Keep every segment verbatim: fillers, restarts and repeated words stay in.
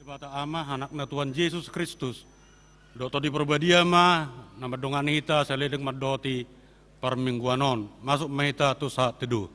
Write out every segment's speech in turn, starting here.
Debata Ama, Anakna Tuhan Jesus Kristus, dohot Tondi Parbadia ma na mandongani hita saleleng mandok parmingguan on. Masuk ma hita tu sahat teduh.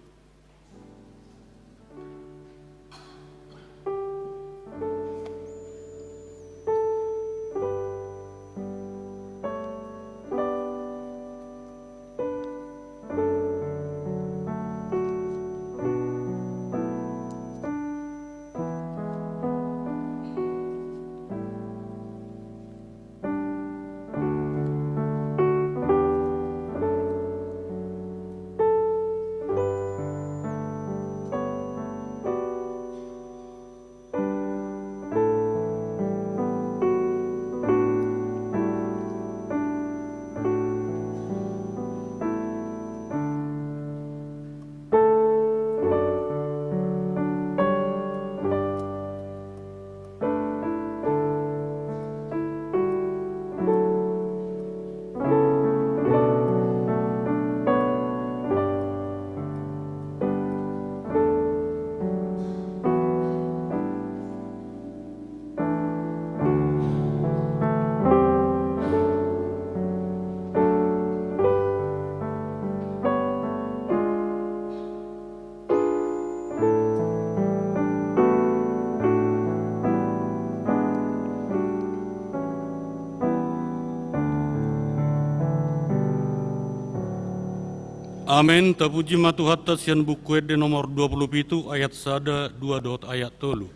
Amen. Tapuji ma Tuhanta sian Buku Ende nomor dua pulu pitu, ayat sada, dua dohot ayat tolu.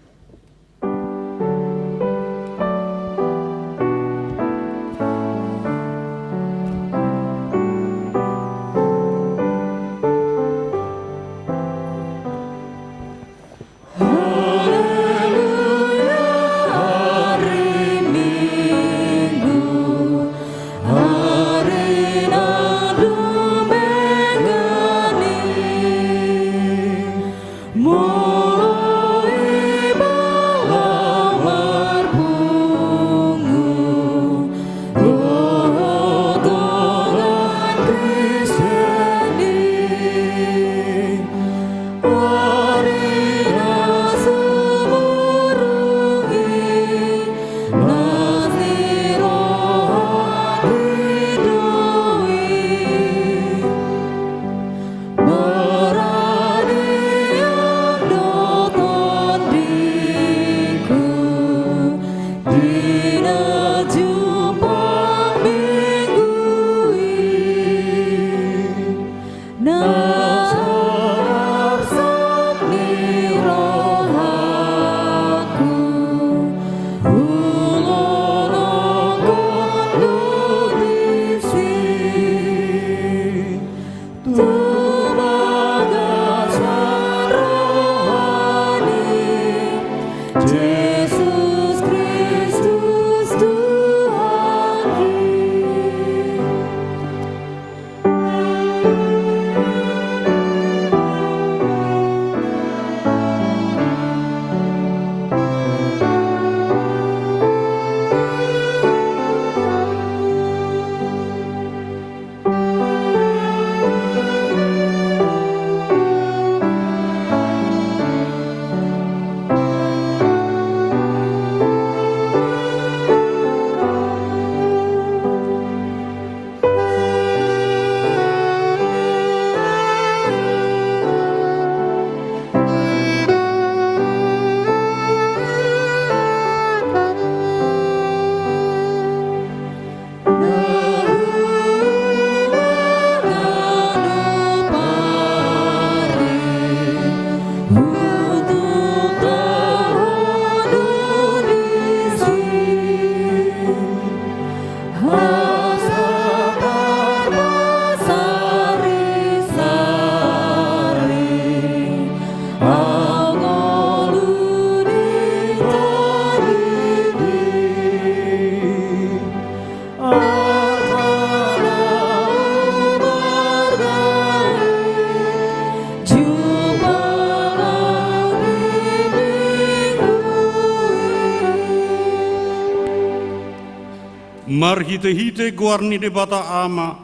Marhitehite goar ni Debata Ama,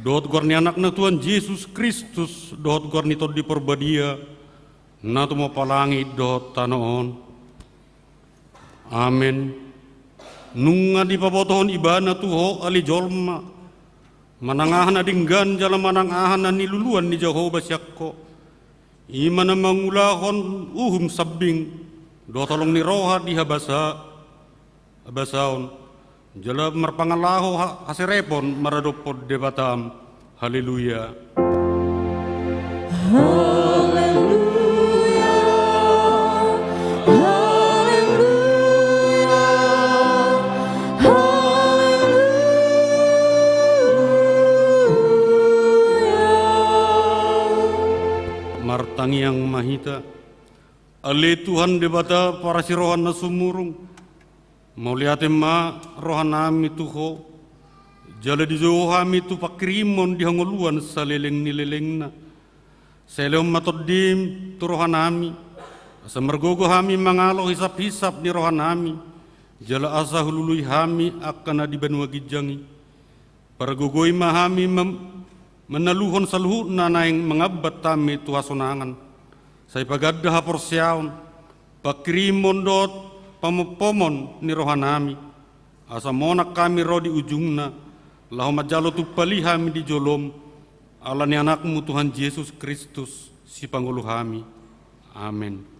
dohot goar ni Anakna Tuhan Jesus Kristus, dohot goar ni Tondi Parbadia, na tumompa langit dohot tano on. Amen. Nunga dipabotohon Ibana tu ho ale jolma, manang aha na denggan jala manang aha na niluluan ni Jahowa sian ho. I ma na mangulahon uhum sambing dohot holong ni roha di habasa, habasaon, jala marpangalaho ha-, haserepon maradophon Debatam. Haleluya. Haleluya. Haleluya. Haleluya. Martangiang ma hita. Ale Tuhan Debata parasi roha na sumurung, mauliate ma rohanami tu ho, jala dijou hami tu pangkirimon di hangoluan saleleng ni lelengna. Sai lehon ma Tondim tu rohanami, asa margogo hami mangalo hisaphisap ni rohanami, jala asa hulului hami angka na di banua ginjang i. Pargogoi ma hami mem-, manaluhon saluhutna naeng mangambat hami tu hasonangan. Sai paganda haporseaon, pangkirimon dohot pamompomon ni rohanami, asa monang hami ro di ujungna, laho manjalo tumpal i hami di jolom, ala ni Anakmu Tuhan Jesus Kristus, Sipangolu hami. Amen.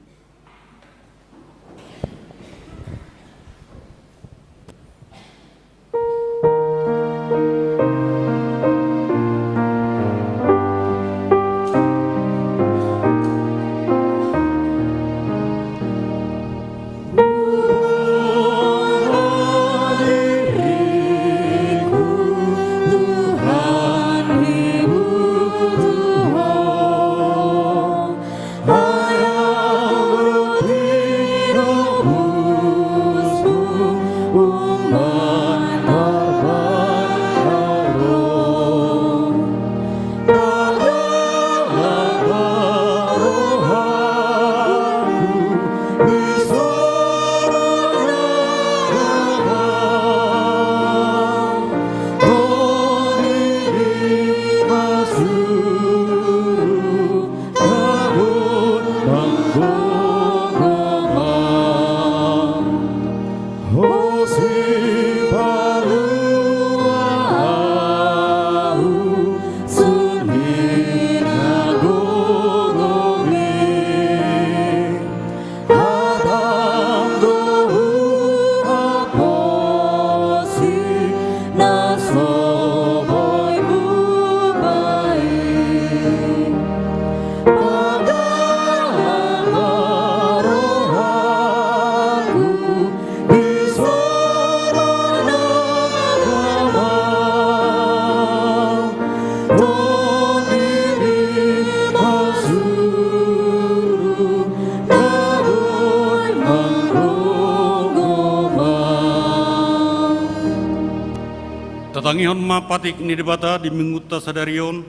Tatangihon ma patik ni Debata di minggunta sadari on,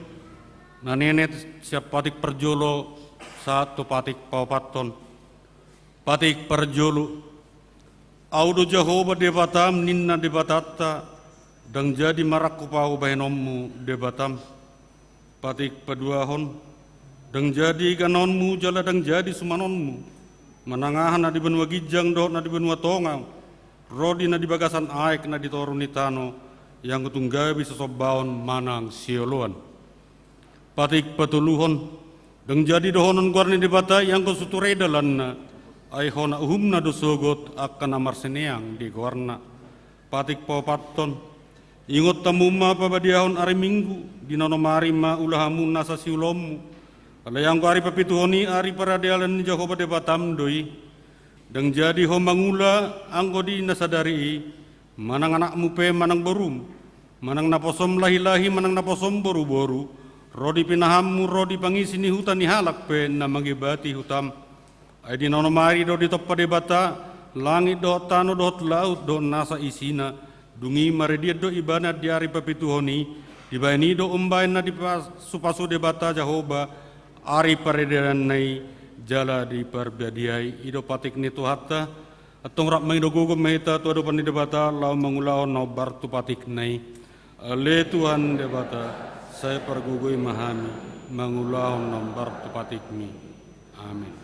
na neenet sian patik parjolo sahat tu patik paopathon. Patik parjolo. Ahu do Jahowa Debatam, ninna Debatanta, ndang jadi marangkup ahu bahenonmu Debatam. Patik paduahon. Ndang jadi iganonmu jala ndang jadi sumanonmu, manang aha na di banua ginjang dohot na di banua tonga, ro di na di bagasan aek na di toru ni tano, ianggo tung gabe sisombaon manang sioloan. Patik patoluhon. Ndang jadi dohonon goar ni Debata ianggo suture dalanna, ai hona uhumna do sogot angka na marsineang di goarna. Patik paopathon. Ingot hamu ma pabadiahon ari Minggu, di na onom ari ma ula hamu nasa siulaonmu. Alai anggo ari papituhon i ari paradalan ni Jahowa Debatam do i. Ndang jadi ho mangula anggo di na sadari i, manang anakmu pe manang borum, manang naposom lahilahi manang naposom boruboru, ro di pinahanmu, ro di pangisi ni huta ni halak pe na mangibati hutam. Ai di na onom ari do ditompa Debata langit dohot tano dohot laut dohot nasa isina, dung i maradian do Ibana di ari papituhon i. Dibahen i do umbahen na dipasupasu Debata Jahowa ari paradalanna i jala diparbadiai. I do patik ni Tuhanta. Antong rap mangido gogo ma hita tu adopan ni Debata laho mangulahon na hombar tu patikna i. Ale Tuhan Debata, sai pargogoi ma hami mangulahon na hombar tu patikmi. Amen.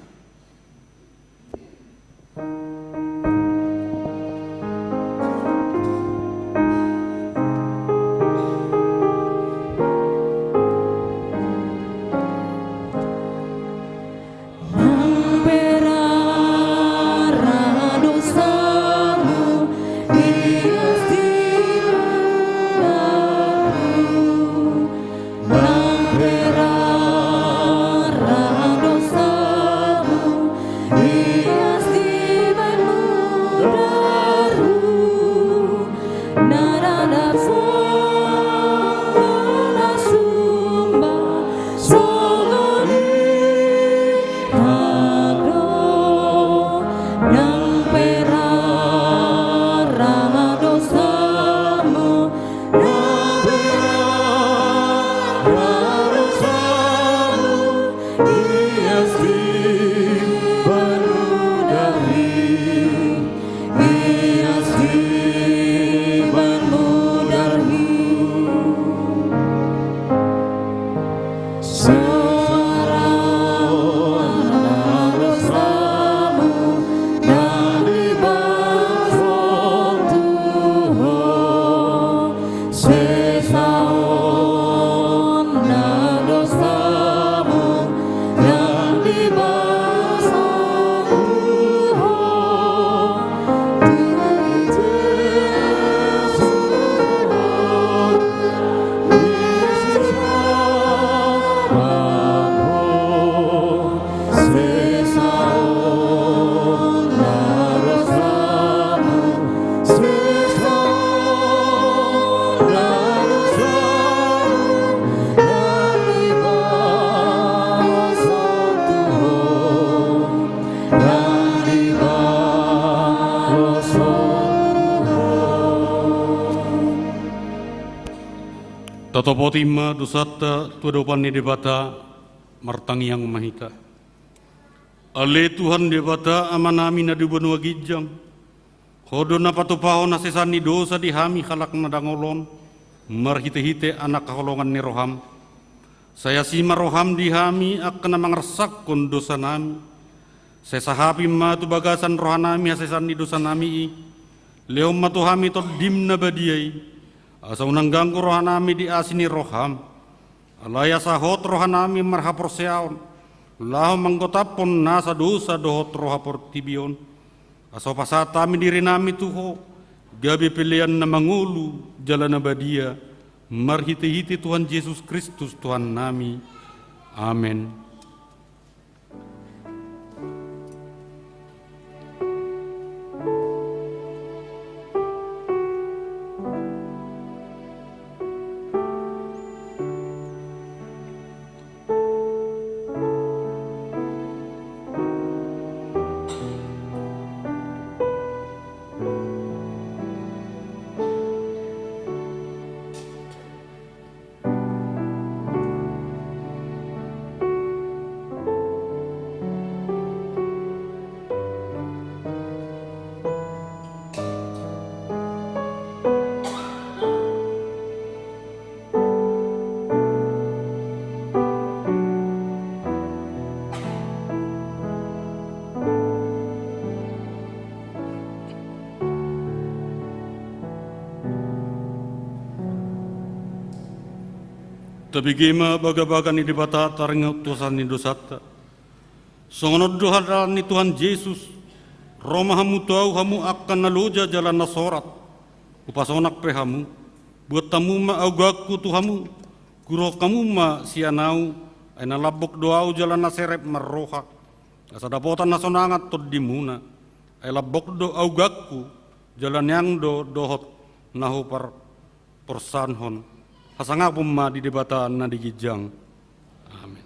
Tatopoti ma dosanta tu adopan ni Debata. Martangiang ma hita. Ale Tuhan Debata, Amanami na di banua ginjang, Ho do na patupahon hasesaan ni dosa di hami halak na dangol on, marhitehite Anak haholongan ni roham. Sai asi ma roham di hami angka na mangarsakhon dosanami. Sai sahapi ma tu bagasan rohanami hasesaan ni dosanami i. Lehon ma tu hami Tondim na badia i, asa unang ganggu rohanami di asi ni roham. Alai asa hot rohanami marhaporseaon, laho manggotaphon nasa dosa dohot roha portibi on. Asa hupasahat hami dirinami tu Ho, gabe pelean na mangolu jala na badia, marhitehite Tuhan Jesus Kristus Tuhannami. Amen. Tabege ma bagabaga ni Debata taringot tu hasesaan ni dosanta. Songon on do hata ni Tuhan Jesus: Ro ma hamu tu Ahu, hamu angka na loja jala na sorat, hupasonang pe hamu. Buat hamu ma augangku tu hamu, guruhon hamu ma sian Ahu, ai na lambok do Ahu jala na serep marroha. Asa dapotan hasonangan tondimuna. Ai lambok do augangku, jala niang do dohot na huparporsanhon. Hasangapon ma di Debata na di ginjang. Amen.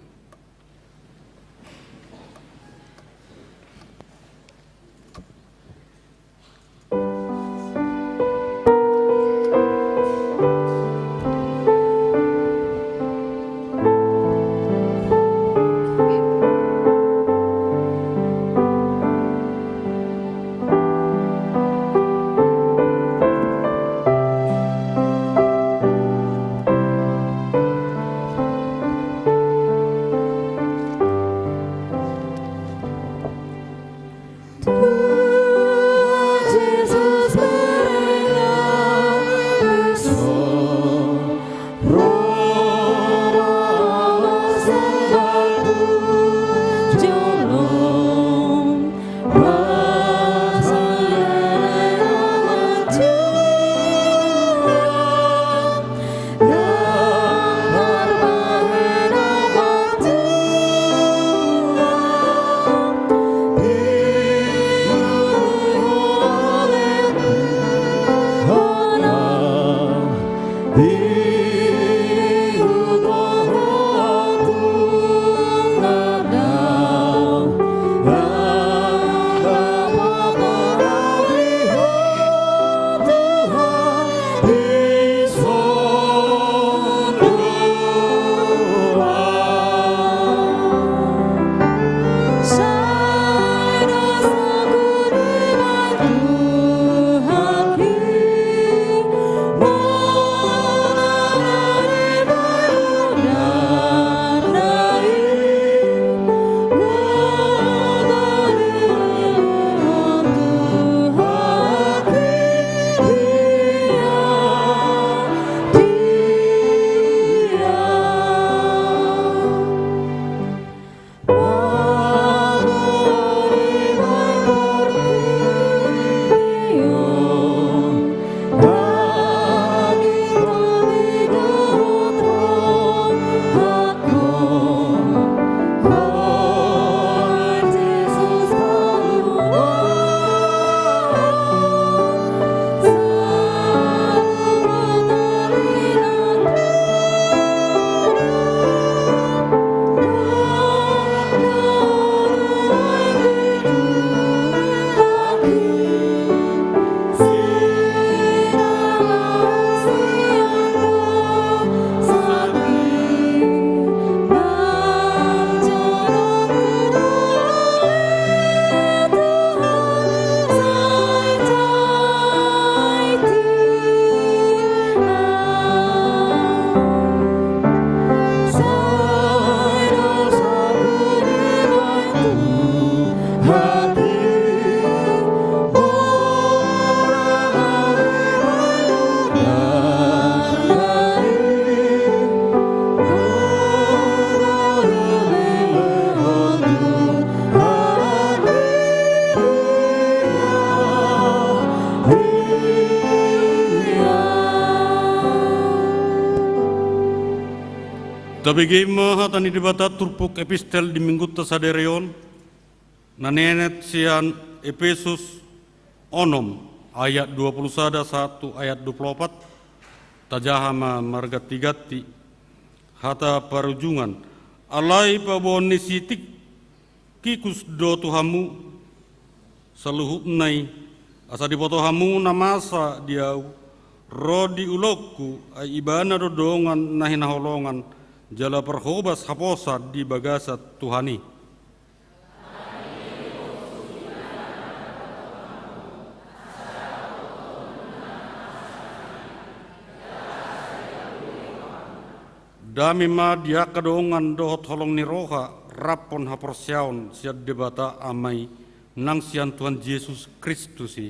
Tabege ma hata ni Debata turpuk epistel di minggunta sadari on, na nienet sian Epesus onom ayat dua puluh sada sahat tu ayat dua puluh opat. Tajaha ma marganti-ganti. Hata parujungan. Alai paboaon ni si Tik- Kikus do tu hamu saluhutna i, asa diboto hamu na masa di ahu, ro di ulaonku, ai ibana do dongan na hinaholongan, jala parhobas haposan di bagasan Tuhan i. Dame ma di angka dongan dohot holong ni roha, raphon haporseaon sian Debata Ama i, nang sian Tuhan Jesus Kristus i.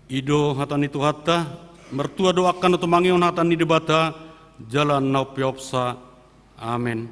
I do hata ni Tuhanta. Martua do angka na tumangihon hata ni Debata, jala na umpeopsa. Amen.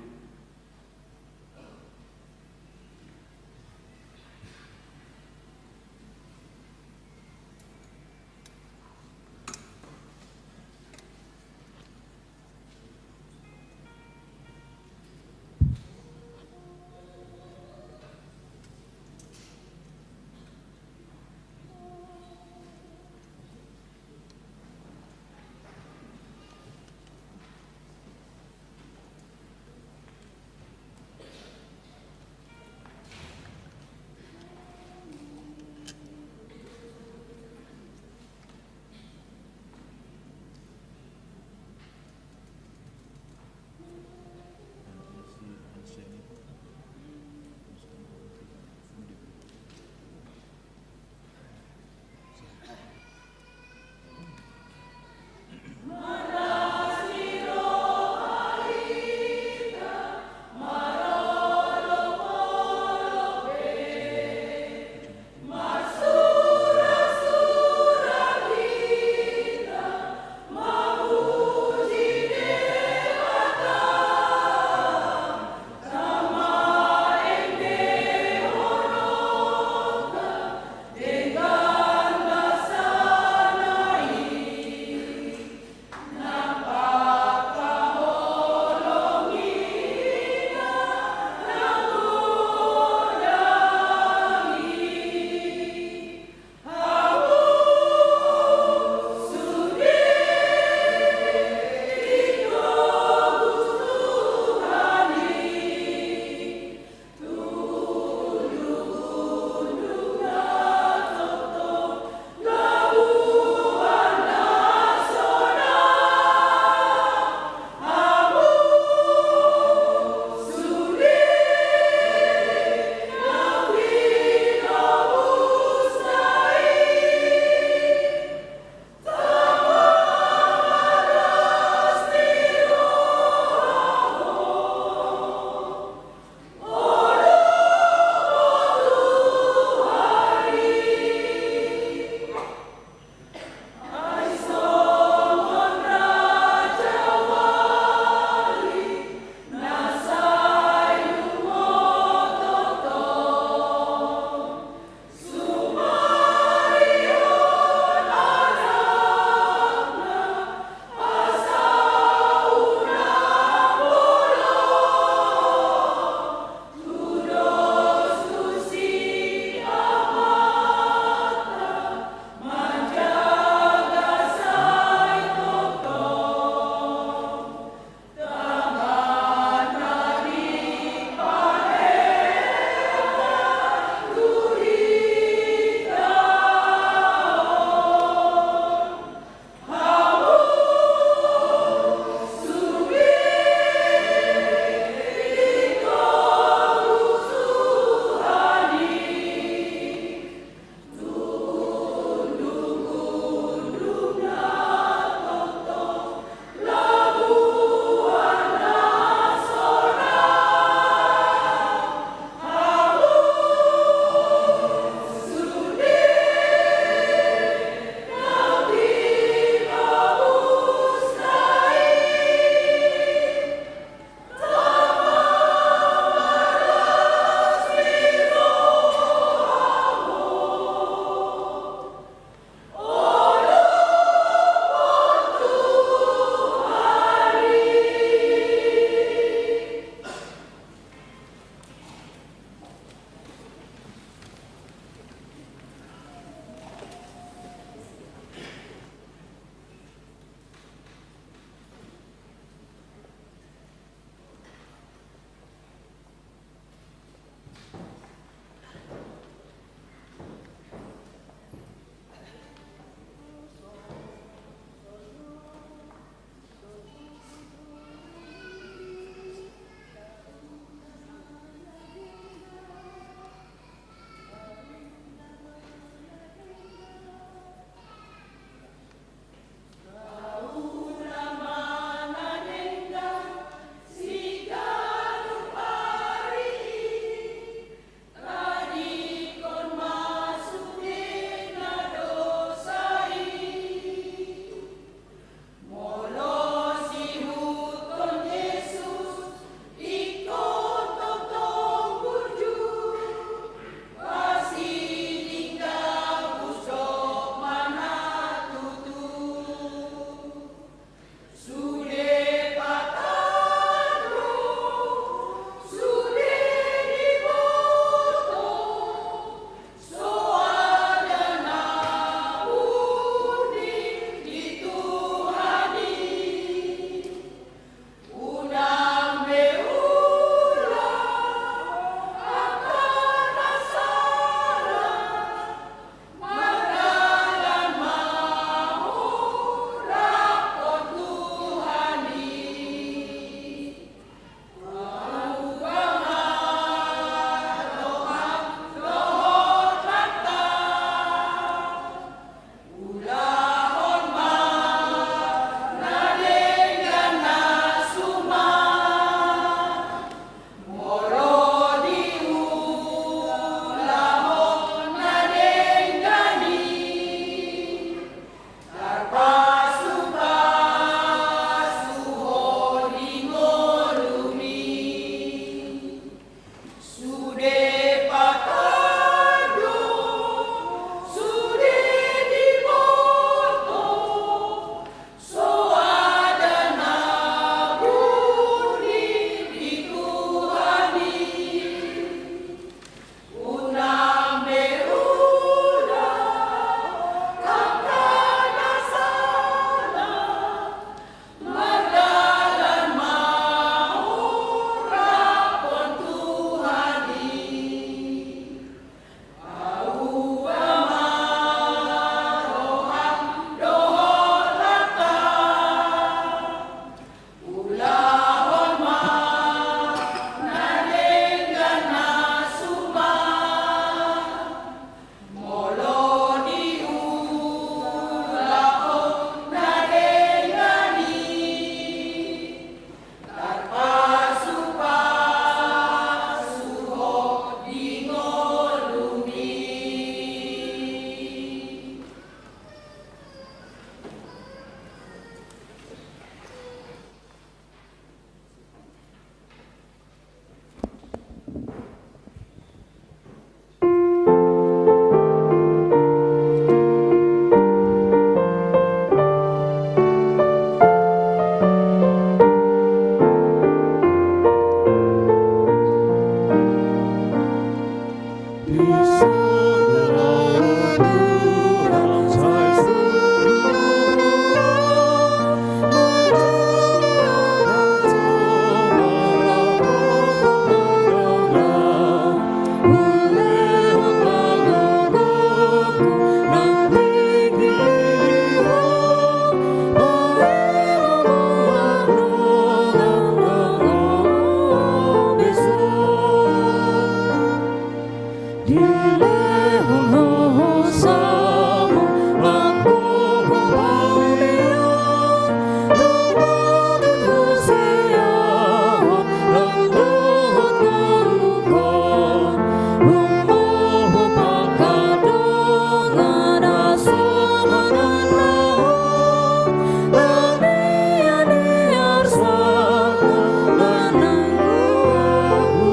Dilehon ho hosamon, manggogo balian, tung patut huseahon, nang dohot na luhut, tung bohu pangkadongan, asa manganahon, na nian di arsamu, manang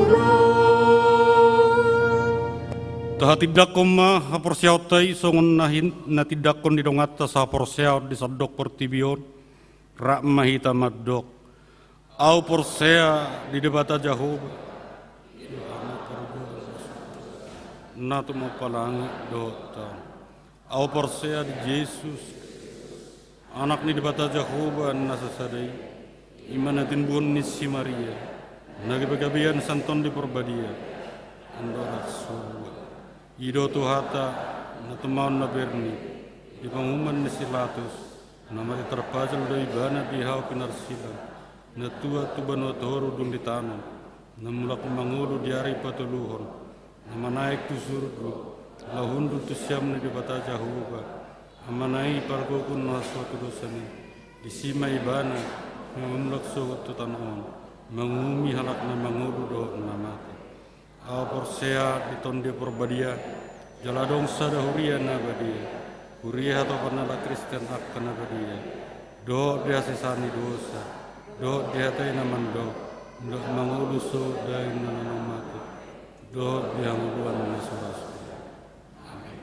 luhut. Tahatindangkon ma haporseaonta i songon na hin-, na tindangkon ni donganta sahaporseaon di sandok portibi on, rap ma hita mandok. Ahu porsea di Debata Jahowa, na tumompa langit dohot tano. Ahu porsea di Jesus, Anak ni Debata Jahowa na sasada i, i ma na tinumbuhon ni si Maria, na gabegabean sian Tondi Porbadia, andorang sogot. I do Tuhanta, na tumaon na berni, di panguhuman ni si Pilatus, na mate tarpajal do ibana di hau pinarsilang, na tuat tu banua toru dung ditanom, na mulak mangolu di ari patoluhon, na manaek tu surgo, laho hundul tu siamun ni Debata Jahowa, Amana i pargogo na so hatudosan i. Disi ma ibana, na mamulak sogot tu tano on, manguhumi halak na mangolu dohot na mate. Ahu porsea di Tondi Porbadia, jala adong sada huria na badia, huria hatopan halak Kristen angka na badia, dohot di hasesaan ni dosa, dohot di hata i na mandok, dohot mangolu sogot daging na naeng mate, dohot di hangoluan na so ra sude. Amen.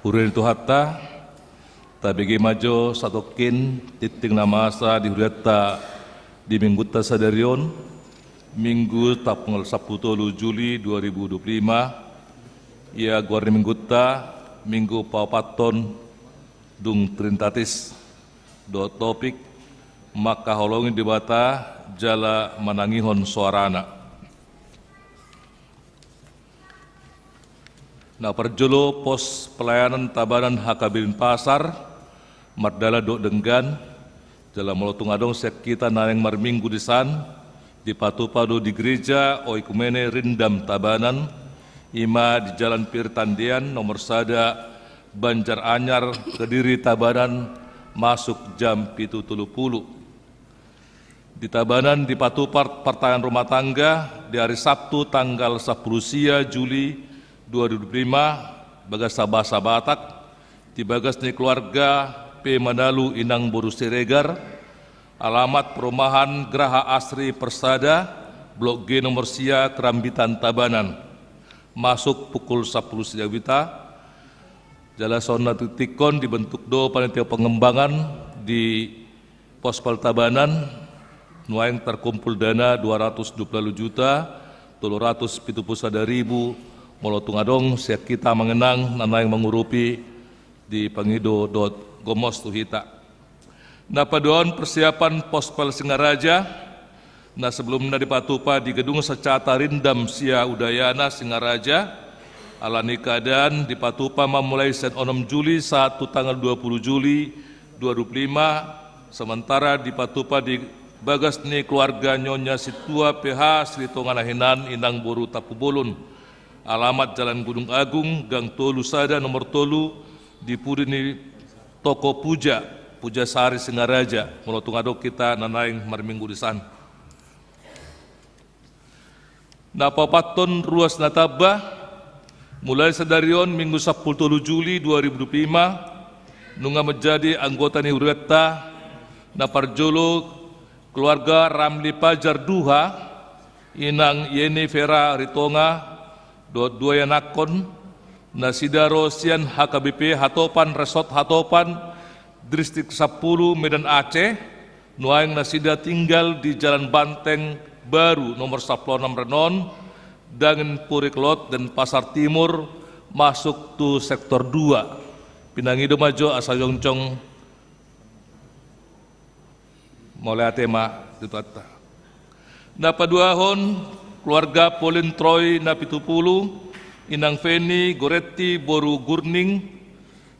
Huria ni Tuhanta, tabege ma jo satongkin tingting na masa di hurianta di minggunta sadari on, Minggu tanggal sampulu tolu Juli dua ribu dua puluh lima, ia goar ni minggunta Minggu paopathon dung Trinitatis, dohot topik mangkaholongi Debata jala manangihon soarana. Na parjolo, pos pelayanan Tabanan H K B P Denpasar, mardalan dohot denggan, jala molo tung adong sian hita na naeng marminggu disan, dipatupa do di Gereja Oikumene Rindam Tabanan, i ma di Jalan Piri Tandean nomor sada, Banjar Anyar, Kediri Tabanan, masuk jam pitu tolu pulu. Di Tabanan dipatupa partangiangan rumah tangga di ari Sabtu tanggal sampulu sia Juli dua ribu dua puluh lima, bagas bahasa Batak, di bagas ni keluarga P Manalu inang boru Siregar, alamat perumahan Graha Asri Persada, Blok G nomor sia, Kerambitan Tabanan, masuk pukul sampulu siang wita. Jala songon na tingtingkon, dibentuk do panitia pengembangan di Pospel Tabanan, nuaeng tarkumpul dana dua ratus dua pulu juta tolu ratus pitu pulu sada ribu, molo tung adong sian hita amang inang na naeng mangurupi, dipangido dohot gomos tu hita. Na paduahon, persiapan Pospel Singaraja, na sebelumna dipatupa di Gedung Saccata Rindam Sia Udayana Singaraja, ala ni keadaan dipatupa ma mulai sian onom Juli sahat tu tanggal dua pulu Juli dua ribu dua puluh lima, sementara dipatupa di bagas ni keluarga Nyonya Sintua P H Silitonga na hinan inang boru Tampubolon, alamat Jalan Gunung Agung, gang tolu sada, nomor tolu, di pudi ni Toko Puja, Puja Sari Singaraja, molo tung adong hita na naeng marminggu disan. Na paopathon, ruas na tamba, mulai sadari on Minggu sampulu tolu Juli dua ribu dua puluh lima, nunga manjadi anggota ni hurianta. Na parjolo, keluarga Ramli Pajar Duha, inang Yeni Vera Ritonga, dohot dua ianakhon, nasida ro sian H K B P Hatopan, Resort Hatopan, Distrik sampulu, Medan Aceh, nuaeng nasida tinggal di Jalan Banteng Baru nomor sampulu onom renon, Dangin Puri Klot, Denpasar Timur, masuk tu sektor dua. Pinangido ma jo asa jongjong. Mauliate ma tu Tuhanta. Na paduahon, keluarga Polin Troy na pitu pulu, inang Feni Goretti boru Gurning,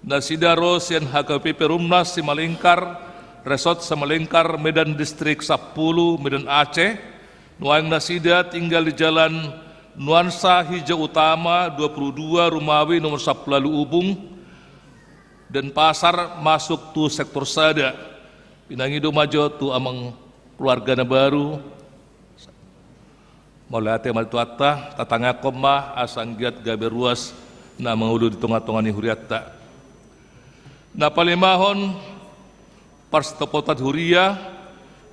nasida ro sian H K B P Perumnas Simalingkar, Resort Simalingkar, Medan, Distrik sampulu, Medan Aceh, nuaeng nasida tinggal di Jalan Nuansa Hijau Utama dua pulu dua, Rumawi nomor sampulu ualu Ubung, Denpasar, masuk tu sektor sada. Pinangido ma jo tu amang keluarga na baru. Mauliate ma tu Tuhanta, tatangiangkon ma asa anggiat gabe ruas na mangolu di tongatonga ni hurianta. Na palimahon, parsitopotan huria,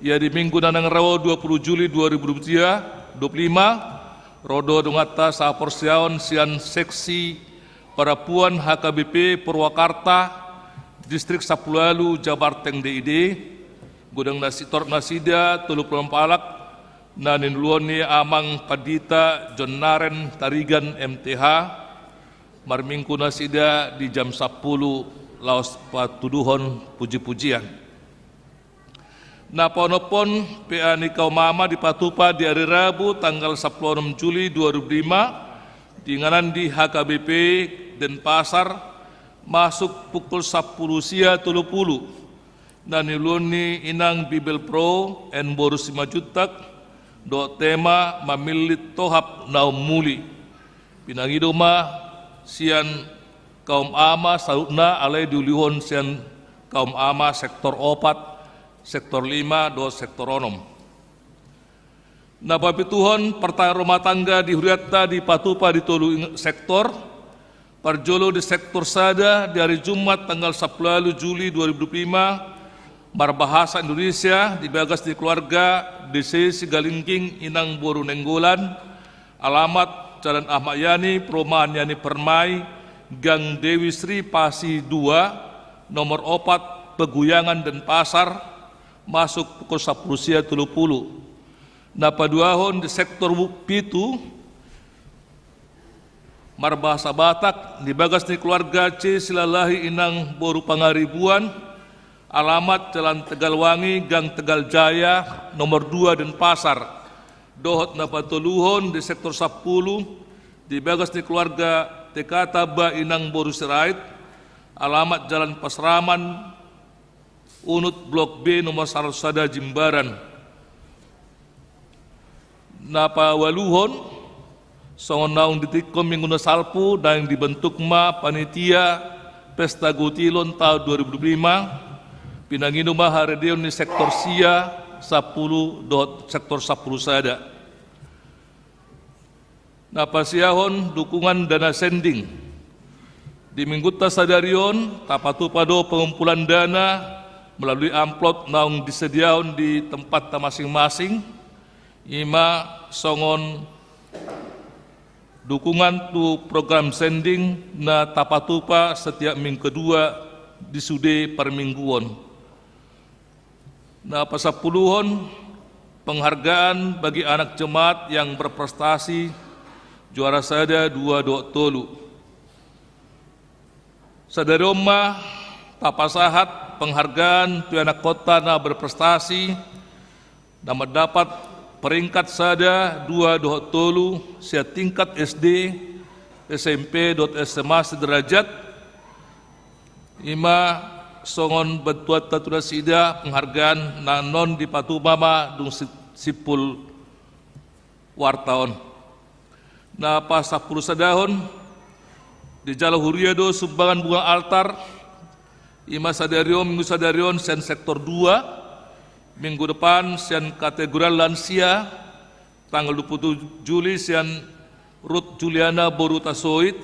ia di Minggu na naeng ro, dua pulu Juli dua ribu dua puluh tiga, dua pulu lima, ro do donganta sahaporseaon sian seksi parapuan H K B P Purwakarta, Distrik sampulu ualu, Jabarteng D I D, godang nasi-, torop nasida tolu pulu onom halak, na niluluan ni amang Pandita John Naren Tarigan M T H, marminggu nasida di jam sampulu laos patuduhon pujipujian. Na paonomhon, P A ni kaum ama dipatupa di ari Rabu tanggal sampulu onom Juli dua ribu dua puluh lima, di inganan di H K B P Denpasar, masuk pukul sampulu sia tolu pulu. Na niluluan ni inang Bibel Pro, N Boru Simanjuntak, dohot tema mamillit tohap na ummuli. Pinangido ma sian kaum ama saluhutna, alai diulihon sian kaum ama sektor opat, sektor lima, dohot sektor onom. Na papituhon, partangiangan rumah tangga di hurianta dipatupa di tolu ing-, sektor. Parjolo di sektor sada, di ari Jumat tanggal sampulu ualu Juli dua ribu dua puluh lima, marbahasa Indonesia, di bagas ni keluarga D C Sigalingging inang boru Nainggolan, alamat Jalan Ahmad Yani, Perumahan Yani Permai, Gang Dewi Sri Pasi dua, nomor opat, Peguyangan, Denpasar, masuk pukul sampulu sia tolu pulu. Na paduahon di sektor pitu, marbahasa Batak, di bagas ni keluarga C Silalahi inang boru Pangaribuan, alamat Jalan Tegalwangi, Gang Tegal Jaya, nomor dua, Denpasar. Dohot na patoluhon di sektor sampulu, di bagas ni keluarga T K Taba inang boru Sirait, alamat Jalan Pasraman, Unut, Blok B, nomor saratus sada, Jimbaran. Na paualuhon, songon naung ditingkon minggu na salpu, naeng dibentuk ma panitia Pesta Gutilon taon dua ribu dua puluh lima, pinangido ma haredeon ni sektor sia, sampulu dohot sektor sampulu sada. Na pasiahon dukungan dana sending. Di minggunta sadari on, tapatupa do pengumpulan dana melalui amplop naung disediahon di tempatta masing-masing, i ma songon dukungan tu program sending na tapatupa setiap minggu kedua di sude parmingguon. Na pasampuluhon, penghargaan bagi anak jemaat yang berprestasi, juara sada, dua dohot tolu. Sadari on ma tapasahat penghargaan tu ianakhonta na berprestasi, na mandapat peringkat sada, dua dohot tolu sian tingkat S D, S M P dohot S M A sederajat, i ma songon bantuanta tu nasida penghargaan na annon dipatupa ma dung si-, simpul warta on. Na pasampulu sadahon, dijalo huria do sumbangan bunga altar, i ma sadari on, minggu sadari on sian sektor dua, minggu depan sian kategorian lansia, tanggal dua puluh tujuh Juli sian Ruth Juliana boru Tasoit,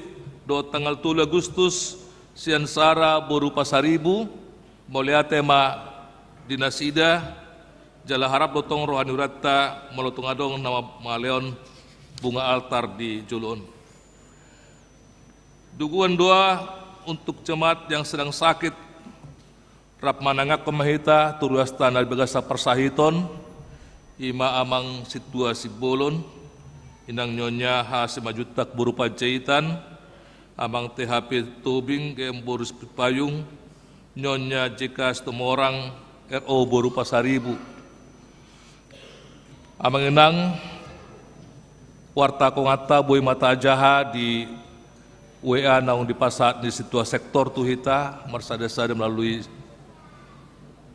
dohot tanggal tolu Agustus sian Sara boru Pasaribu. Mauliate ma di nasida, jala harap do tong roha ni hurianta molo tung adong na ma-, mangalehon bunga altar di jolo on. Dukungan doa untuk jemaat yang sedang sakit, rap manangiangkon ma hita tu ruasta na di bagasan parsahiton, i ma Amang Sintua Simbolon, Inang Nyonya H. Simanjuntak boru Panjaitan, Amang T H P Tobing, G M boru Sipitupayung, Nyonya J K Situmorang, R O boru Pasaribu. Amang inang, warta konganta boi ma tajaha di W A naung dipasahat ni sintua sektor tu hita, marsada-sada melalui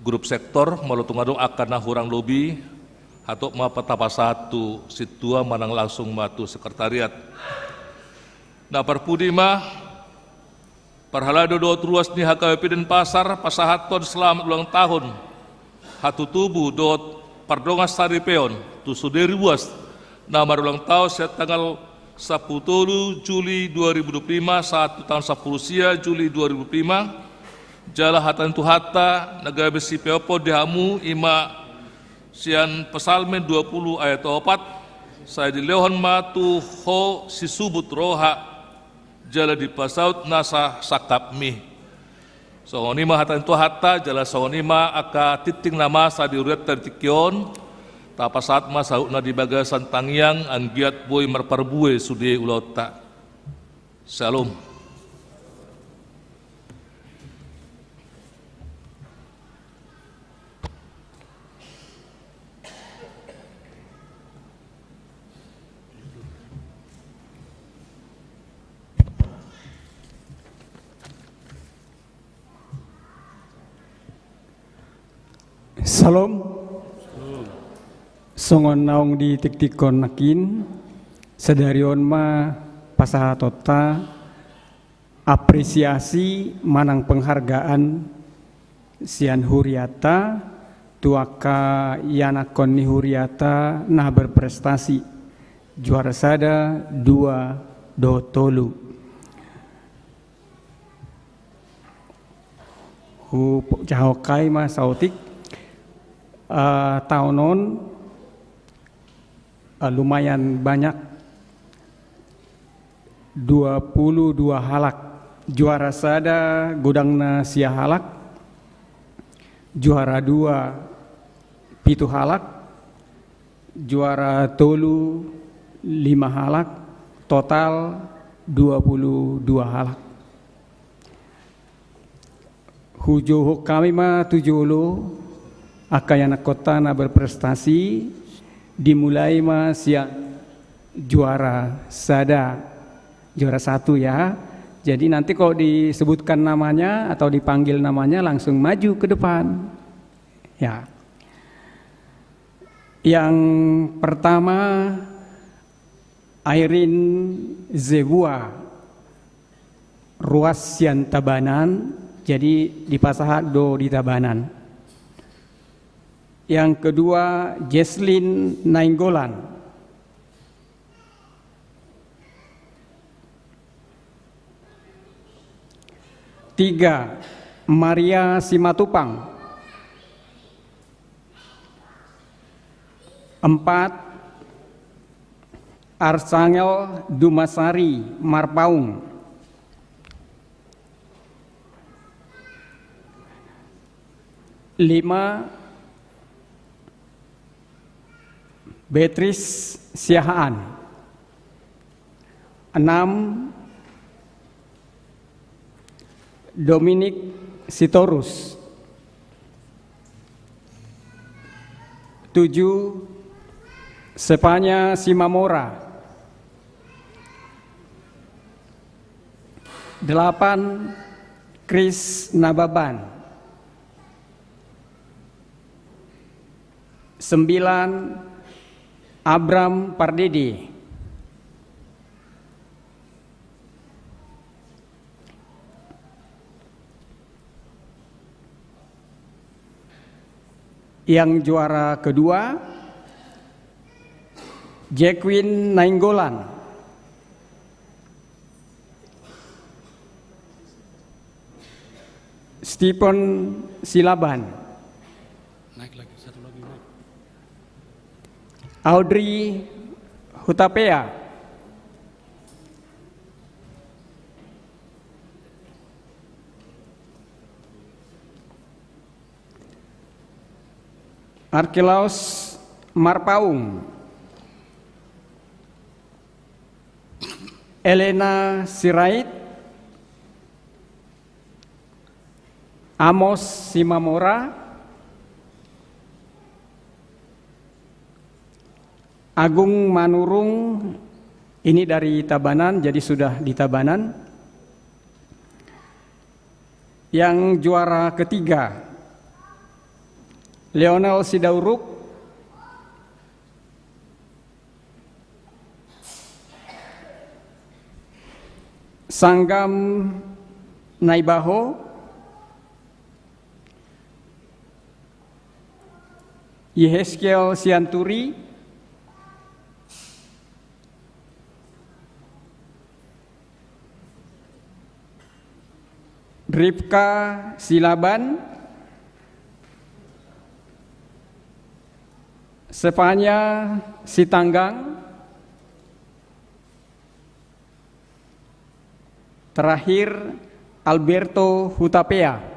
grup sektor, molo tung adong angka na hurang lobi, hatop ma tapasahat tu sintua manang langsung ma tu sekretariat. Na parpudi ma, parhalado dohot ruas ni H K B P Denpasar, pasahathon selamat ulang tahun, hatutubu dohot pardongansaripeon tu sude ruas na marulang tahun sian tanggal sampulu tolu Juli dua ribu dua puluh lima sahat tu tanggal sampulu sia Juli dua ribu dua puluh lima. Jala hata ni Tuhanta na gabe sipeophon di hamu i ma sian Psalmen dua puluh ayat opat, sai dilehon ma tu ho sisubut roha, jala dipasaut nasa sangkapmi. Songon i ma hata ni Tuhanta, jala songon i ma angka tingting na masa di hurianta di tingki on. Tapasahat ma sautna di bagasan tangiang, anggiat boi marparbue sude ulaonta. Syalom. Syalom. Songon naung ditiktikkon nangkin, sadari on ma pasahatonta apresiasi manang penghargaan sian huriata tu angka ianakhon ni huriata na berprestasi, juara sada, dua dohot tolu. Hujahahon hami ma saotik, eh, taon on, eh, lumayan banyak, dua puluh dua halak Juara sada godangna sia halak, juara dua pitu halak, juara tolu lima halak, total dua puluh dua halak. Hujouhon hami ma tu jolo angka ianakhonta na berprestasi, dimulai ma sian juara sada, juara satu ya. Jadi nanti kalau disebutkan namanya atau dipanggil namanya langsung maju ke depan. Ya. Yang pertama Airin Zebua, ruas sian Tabanan, jadi dipasahat do di Tabanan. Yang kedua Jesslyn Nainggolan. Tiga Maria Simatupang. Empat Arsangel Dumasari Marpaung. Lima Beatrice Siahaan. Enam Dominic Sitorus. Tujuh Sepanya Simamora. Delapan Chris Nababan. Sembilan Abram Pardede. Yang juara kedua Jacqueline Nainggolan. Stephen Silaban. Naik lagi, satu lagi, naik. Audrey Hutapea. Arkelaus Marpaung. Elena Sirait. Amos Simamora. Agung Manurung, ini dari Tabanan, jadi sudah di Tabanan. Yang juara ketiga, Lionel Sidauruk, Sanggam Naibaho, Yehezkiel Sianturi, Ripka Silaban, Stefania Sitanggang, terakhir Alberto Hutapea.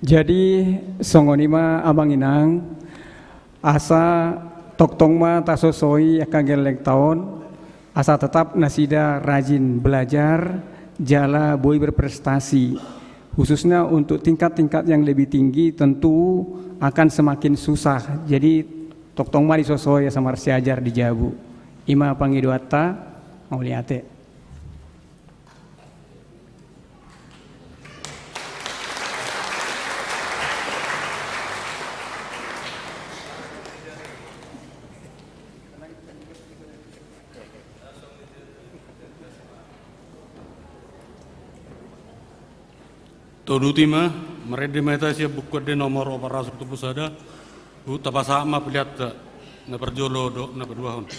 Jadi songon i ma amang inang, asa tongtong ma tasosoi angka gellengta on, asa tetap nasida rajin belajar jala boi berprestasi. Khususnya untuk tingkat-tingkat yang lebih tinggi tentu akan semakin susah. Jadi tongtong ma disosoi asa marsiajar di jabu. I ma pangidoanta. Mauliate. Tauduti ma, marende ma hita sian Buku Ende nomor opat ratus pitu pulu sada, huhut tapasahat ma peleanta, na parjolo dohot na paduahon.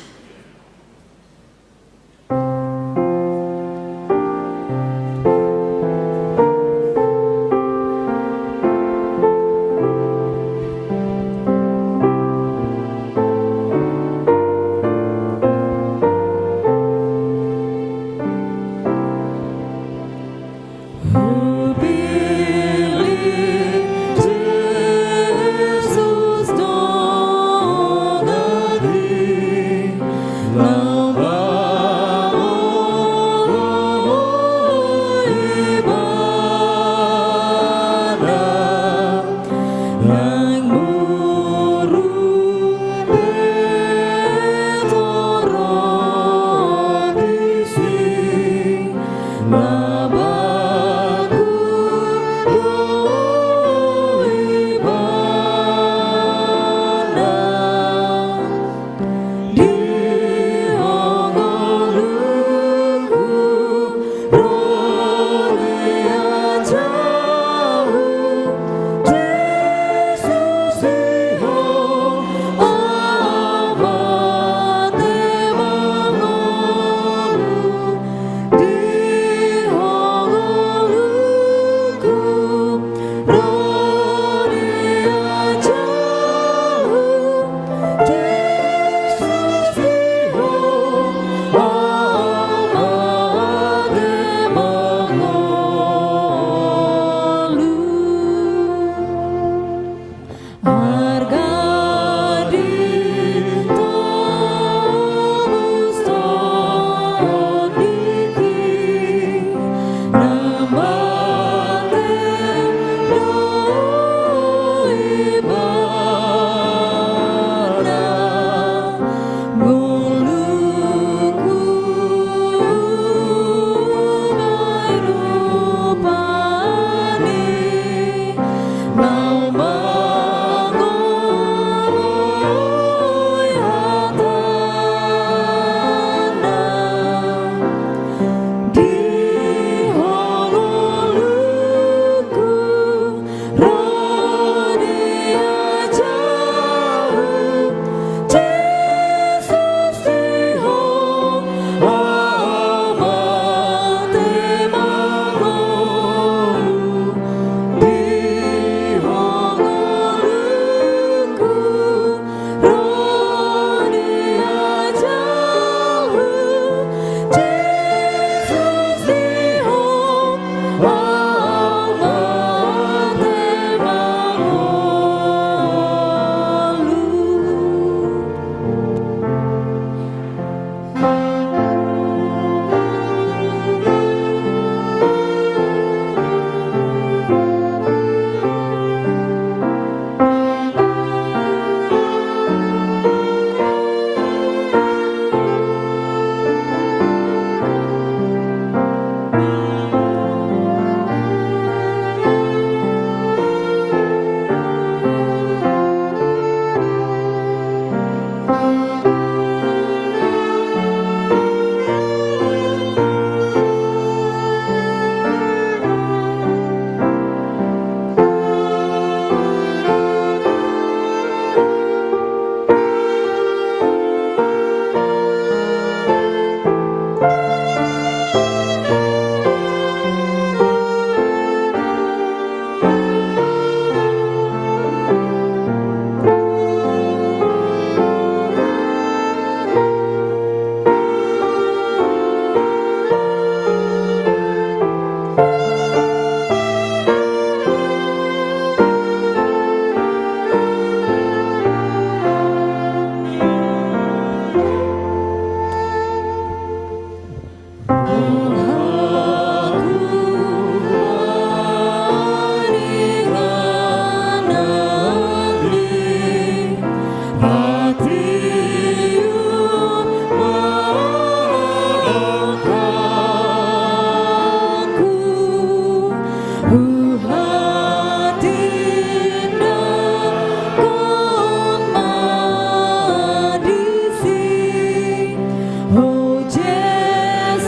O Jesus,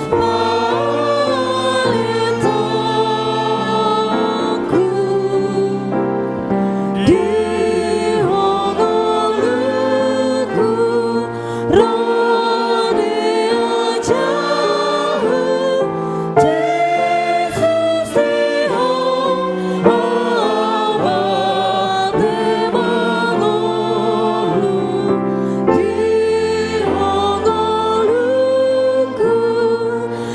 palintonku, di ho ngolungku, ro di ajahu, Jesus, di ho, Ama, di mangolu, di ho ngolungku,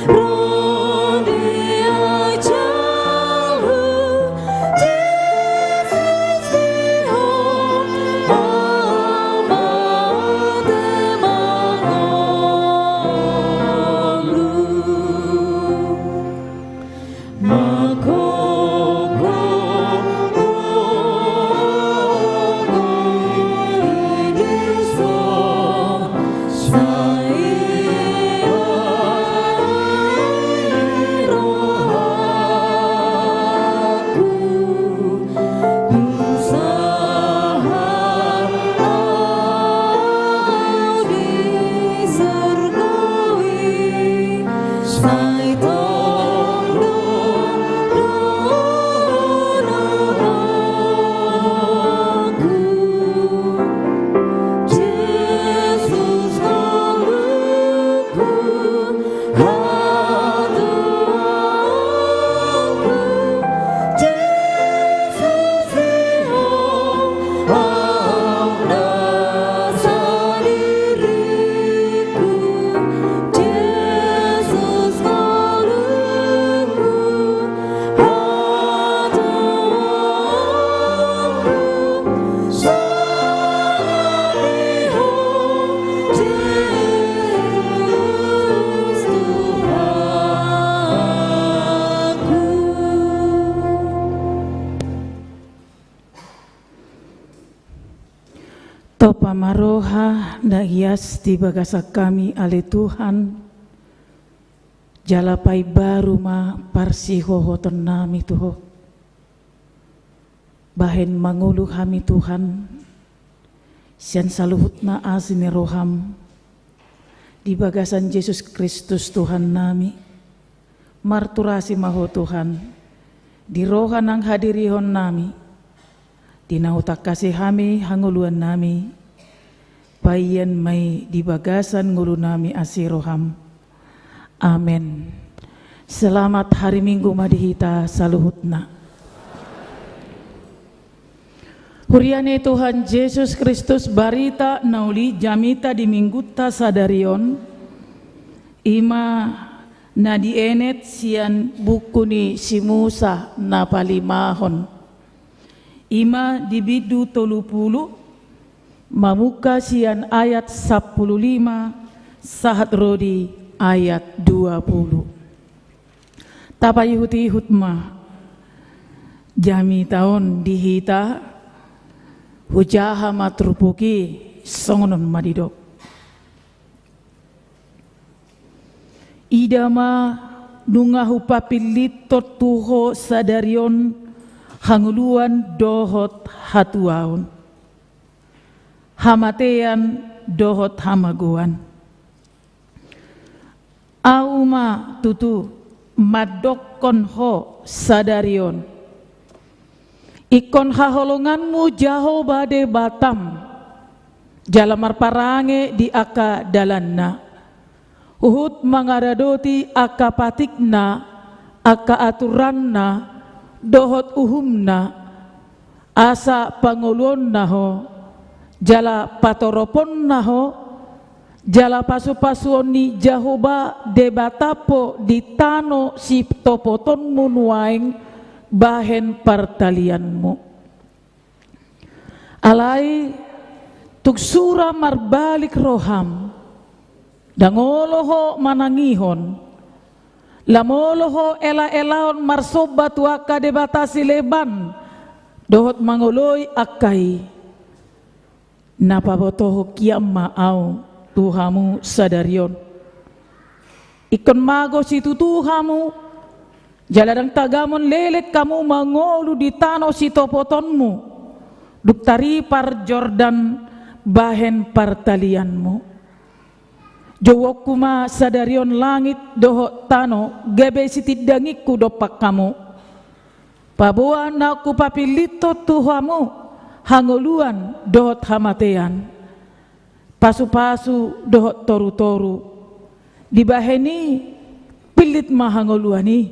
ro di ajahu, Jesus, di ho, Ama, di mangolu. Tompa ma roha na ias di bagasan hami ale Tuhan, jala paimbaru ma parsihohotonnami tu Ho. Bahen mangolu hami Tuhan, sian saluhutna asi ni roham, di bagasan Jesus Kristus Tuhannami, marturasi ma Ho Tuhan, di roha nang hadirihonnami, di na hutangkasi hami hangoluannami, paihon ma i di bagasan ngolunami asi roham. Amen. Selamat hari Minggu ma di hita saluhutna. Huria ni Tuhan Jesus Kristus, barita na uli jamita di Minggunta sadari on, i ma na dienet sian buku ni si Musa na palimahon. I ma di bindu tolu pulu, mamungka sian ayat sampulu lima, sahat ro di ayat dua pulu. Tapaihutihut ma jamita on di hita, hujaha ma turpuk i, songon on ma didok. Ida ma, nunga hupapillit tu ho sadari on hangoluan dohot hatuaon, hamatean dohot hamagoan. Ahu ma tutu mandokkon ho sadari on, ingkon haholonganmu Jahowa Debatam, jala marparange di angka dalanna, huhut mangaradoti angka patikna, angka aturanna, dohot uhumna, asa pangoluonna ho, jala patoroponna ho, jala pasupasuon ni Jahowa Debatam ho di tano sitopotonmu nuaeng bahen partalianmu. Alai tung sura marbalik roham, ndang olo ho manangihon, lam olo ho elaelaon marsomba tu angka debata sileban, dohot mangoloi angka i. Na pabotohon hian ma ahu tu hamu sadari on. Ingkon mago situtu hamu, jala ndang tagamon leleng hamu mangolu di tano sitopotonmu, dung taripar Jordan bahen partalianmu. Jouonku ma sadari on langit dohot tano gabe sitindangingku dompak hamu. Paboa na hupapillithon tu hamu hangoluan dohot hamatean, pasupasu dohot torutoru. Dibahen i pillit ma hangoluan i,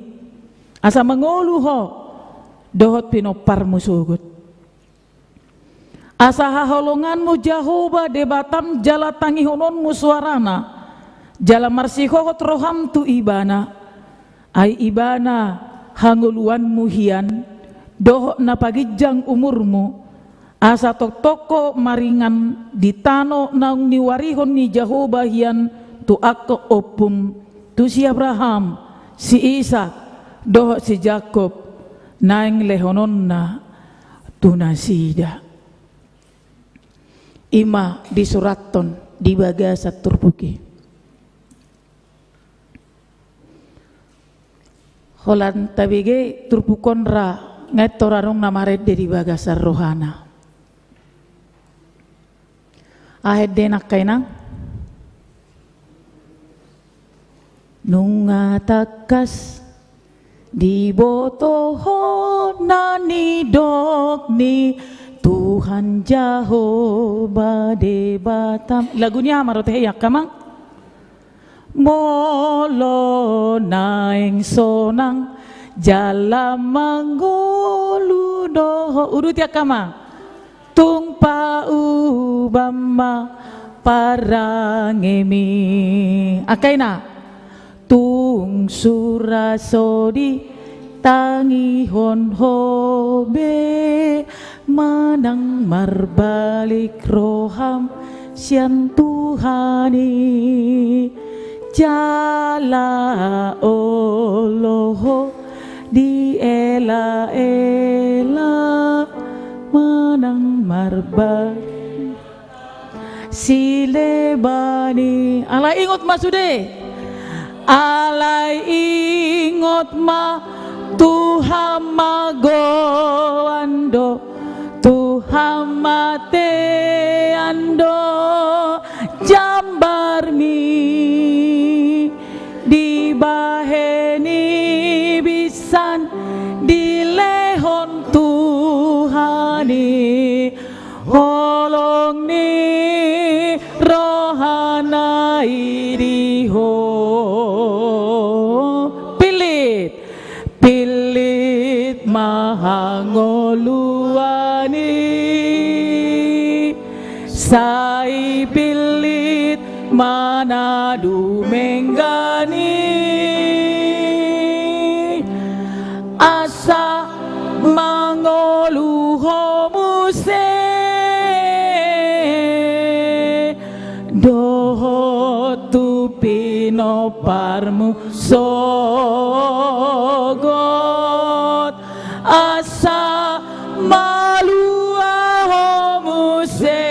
asa mangolu ho dohot pinomparmu sogot. Asa haholonganmu Jahowa Debatam jala tangihononmu soarana, jala marsihohot roham tu Ibana. Ai Ibana hangoluanmu hian, dohot na paginjang umurmu, asa tongtong ho maringan di tano naung niuarihon ni Jahowa hian tu angka ompum, tu si Abraham, si Isak, dohot si Jakob, naeng lehononna tu nasida. I ma disurathon di bagasan turpuk i. Holan tabege turpuk on ra, nga tor adong na marende di bagasan rohana. Aha endena angka inang? Nunga tangkas diboto ho na nidok ni Tuhan Jahowa Debatam. Lagu ni aha ma dope i angka amang? Molo naeng sonang jala mangolu do ho. Uduti angka amang. Tung pauban ma parangemi. Angka ina. Tung sura so ditangihon ho be, manang marbalik roham sian Tuhan i. Jala olo ho dielaela, manang marbalik sileban i. Alai ingot ma sude. Alai ingot ma, tu hamagoan do, tu hamatean do jambarmi. Dibahen i binsan dilehon Tuhan i holong ni rohana i di ho. Pillit, pillit ma hangoluan i, sai pillit ma na dumenggan i. Asa mangolu ho muse dohot tu pinomparmu sogot. Asa malua ho muse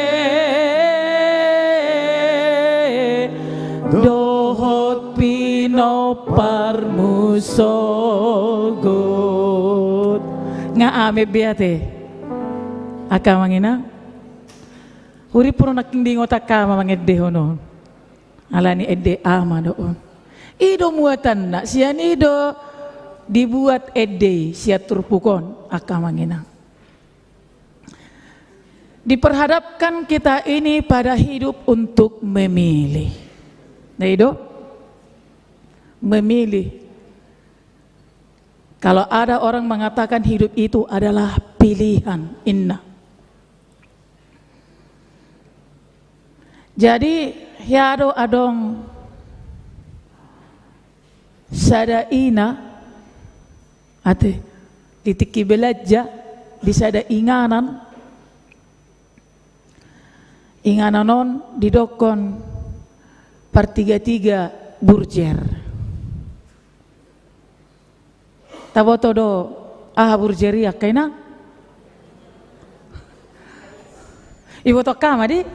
dohot pinomparmu sogot. Nga amen be ate. Angka amang inang. Hurip pur nangkin diingot angka amang ende on. Alani ende ama do on. I do muatanna, sian i do dibuat ende i sian turpuk on, angka amang inang. Diperhadapkan kita ini pada hidup untuk memilih. Nah, i do? Memilih. Kalau ada orang mengatakan hidup itu adalah pilihan, inna. Jadi, hea do adong sada ina, ate, di tingki belanja, di sada inganan, inganan on didokkon partigatiga burjer. Taboto do aha burjer i, angka inang? Iboto angka ama di?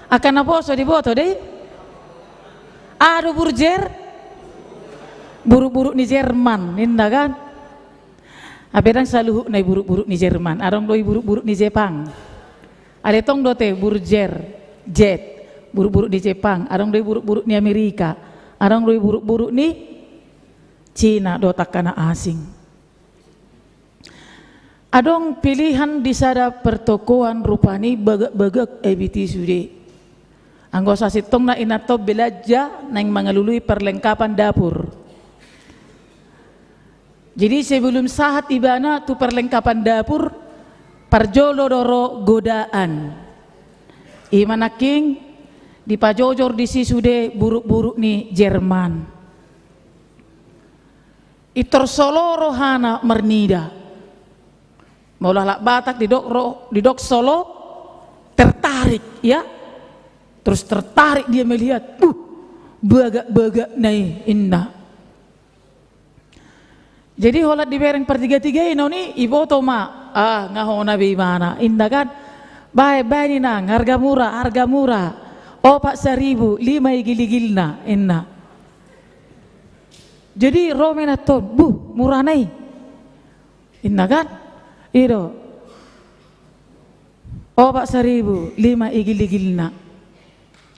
Angka naposo diboto do i? Aha do burjer? Buruk-buruk ni Jerman, ninna kan? Hape ndang saluhutna i buruk-buruk ni Jerman, adong do i buruk-buruk ni Jepang. Alai tong do ate burjer. Z, buruk-buruk ni Jepang, adong do i buruk-buruk ni Amerika, adong do i buruk-buruk ni Cina dohot angka na asing. Adong pilihan di sada pertokoan rupani bagak-bagak I B T sude. Anggo sasintongna inanta on belanja naeng mangalului perlengkapan dapur. Jadi sebelum sahat ibana tu perlengkapan dapur, parjolo do ro godaan. Ima nangkin dipajojor disi sude buruk-buruk ni Jerman. Pintor solo rohana marnida. Molo halak Batak didok ro, didok solo, tertarik, ya. Terus tertarik dia melihat, uh, bagak-bagak na i, inna. Jadi holan dibereng partiga-tiga i, noni, iboto ma, ah, nga hona be ibana, inna kan. Baen, baen inang, harga murah, harga murah. Opat saribu, lima igil-igilna, inna. Jadi ro ma inanta on, buh, murahna i, inna kan. I do. Opat saribu, lima igil-igilna.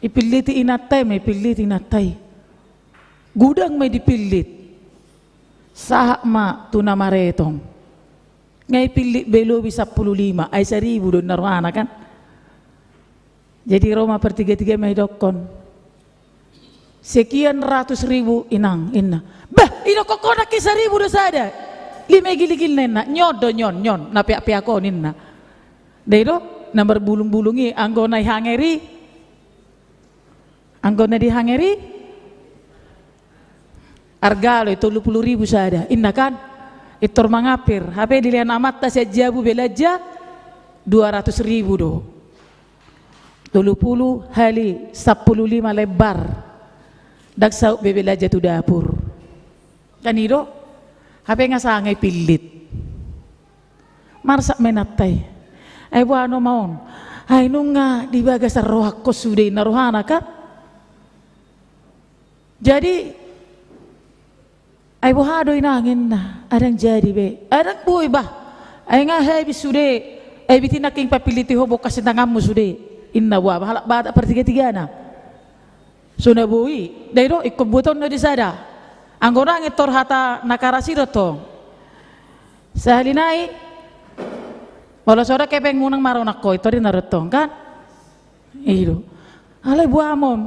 Ipilliti inanta i ma, ipilliti inanta i. Gudang ma i dipillit. Sahat ma tu na maretong. Nga ipillit be lobi sampulu lima, ai saribu do inna rohana kan. Jadi ro ma partiga-tiga i ma didokkon, sekian ratus ribu inang, inna. Bah, didokkon ho nangkin saribu do sada. Lima igil-igilna inna. Nyon do, nyon, nyon, na peak-peak on, inna. Dai do, na marbulung-bulung i, anggo na dihanger i. Anggo na dihanger i, arga lo i, tolu pulu ribu sada, inna kan. Pintor mangampir, hape dilehon amanta sian jabu belanja dua ratus ribu do. Tolu pulu hali sampulu lima lembar. Ndang saut be belanja tu dapur. Kan i do, hape nga sanga ipillit. Marsak ma inanta i. Ai boha nama on. Ai nunga di bagasan rohangkon sude, inna rohana kan. Jadi, ai boha do inang, inna, ndang jadi be. Ai ndang boi bah. Ai nga habis sude. Ai bitina king papilliti ho bongkar sian tanganmu sude, inna. Boha, halak Batak partiga-tigana. So na boi, dai do, ingkon buatonna do sada. Anggo ndang, pintor hata na karas i do tong. Sahali nai, molo so dang hepengmu, unang maronak ho, pintor inna do tong kan. I do. Alai boha ma on.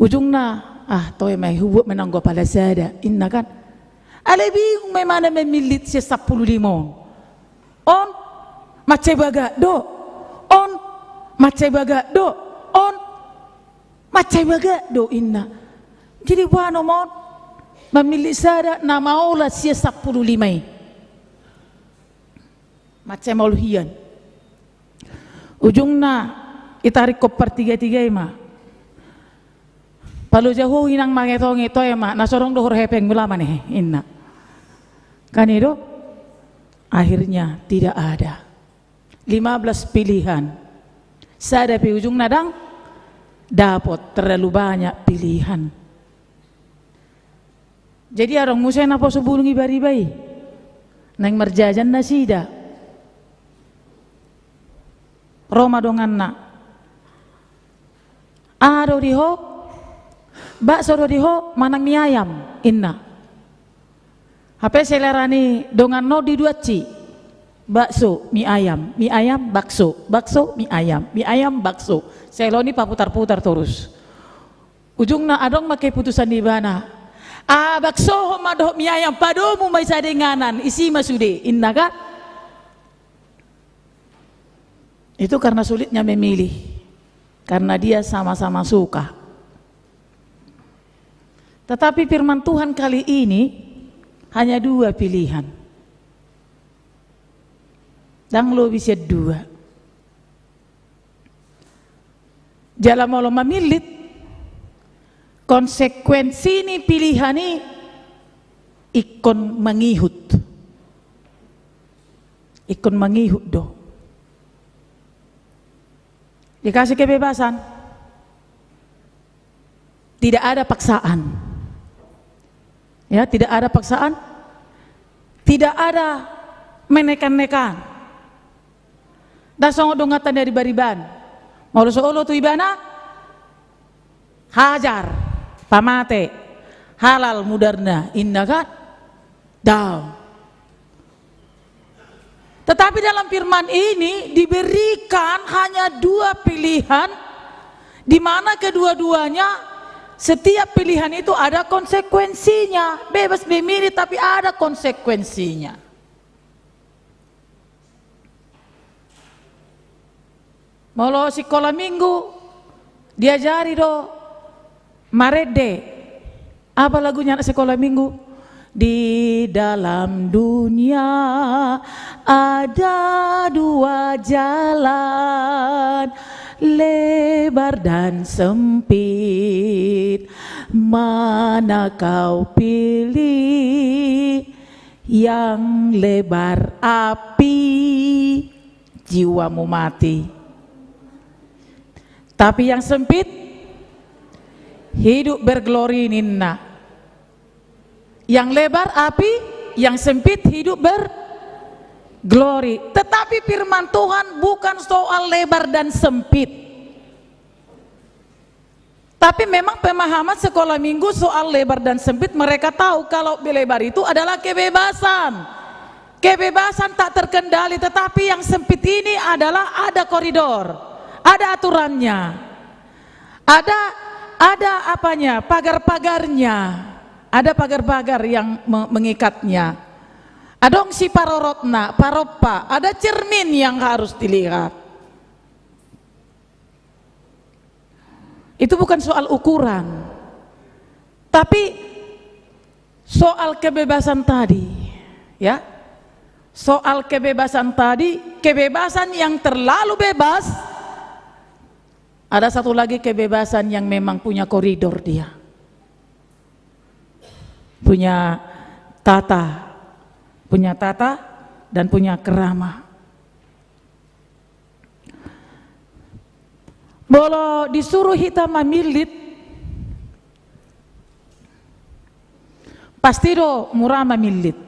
Ujungna, ah, toe ma i, hubuat ma i nanggo pala sada, inna kan. Alai bingung ma imana mamillit sian sampulu lima on. On, mansai bagak do. On, mansai bagak do. On, mansai bagak do, inna. Jadi boha nama on. Mamillit sada na maola sian sampulu lima i. Mansai maol hian. Ujungna itarikkon partiga-tiga i ma. Paloja ho inang mangetonge, toe ma, na so adong do hepengmu, laho ma nehe, inna. Kan i do, akhirnya tidak ada. Lima belas pilihan. Sada pe ujungna ndang dapot, terlalu banyak pilihan. Jadi adong muse naposo bulung i bariba i. Naeng marjajan nasida. Ro ma donganna. Aha do di ho? Bakso do di ho manang mie ayam, inna. Hape selera ni donganna on diduansi. Bakso, mie ayam, mie ayam, bakso, bakso, mie ayam, mie ayam, bakso. Selera ni paputar-putar torus. Ujungna adong ma keputusan ni ibana. Ah, baksohon ma dohot mie ayam, padomu ma i sada inganan, isi ma sude, inna kan. Itu karena sulitnya memilih. Karena dia sama-sama suka. Tetapi firman Tuhan kali ini hanya dua pilihan. Ndang lobi sian dua. Jala molo mamillit, konsekuensi ni pilihan i ingkon mangihut. Ingkon mangihut do. Dikasih kebebasan. Tidak ada paksaan. Ya, tidak ada paksaan. Tidak ada menekan-nekan. Ndang songon donganta na di bariban. Molo so olo tu ibana, hajar, pamate, halal mudarna, inna kan? Daong. Tetapi dalam firman ini diberikan hanya dua pilihan, di mana kedua-duanya, setiap pilihan itu ada konsekuensinya. Bebas memilih, tapi ada konsekuensinya. Molo sikola minggu, diajari do marende. Apa lagunya anak sikola minggu? Di dalam dunia ada dua jalan, lebar dan sempit. Mana kau pilih? Yang lebar api, jiwamu mati. Tapi yang sempit, hidup berglori, ninna. Yang lebar api, yang sempit hidup berglori. Tetapi firman Tuhan bukan soal lebar dan sempit. Tapi memang pemahaman sekolah minggu soal lebar dan sempit, mereka tahu kalau lebar itu adalah kebebasan. Kebebasan tak terkendali, tetapi yang sempit ini adalah ada koridor, ada aturannya. Ada, ada apanya, pagar-pagarnya. Ada pagar-pagar yang me-, mengikatnya. Adong siparorotna, parompa, ada cermin yang harus dilihat. Itu bukan soal ukuran. Tapi soal kebebasan tadi, ya. Soal kebebasan tadi, kebebasan yang terlalu bebas, ada satu lagi kebebasan yang memang punya koridor dia. Punya tata, punya tata dan punya krama. Molo disuruh hita mamillit, pasti do mura mamillit.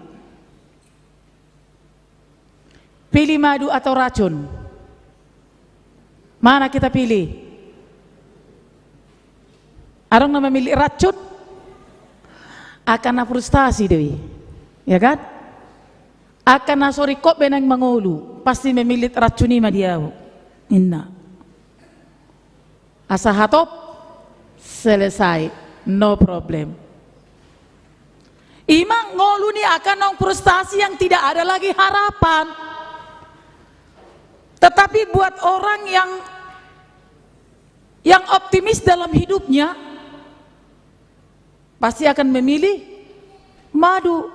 Pilih madu atau racun? Mana kita pilih? Adong na mamillit racun? Angka na frustasi do i, ya kan? Angka na so ringkot be naeng mangolu, pasti mamillit racun i ma di ahu, ninna. Asa hatop, selesai, no problem. Ima ngolu ni angka naung frustasi yang tidak ada lagi harapan. Tetapi buat orang yang, yang optimis dalam hidupnya, pasti akan memilih madu.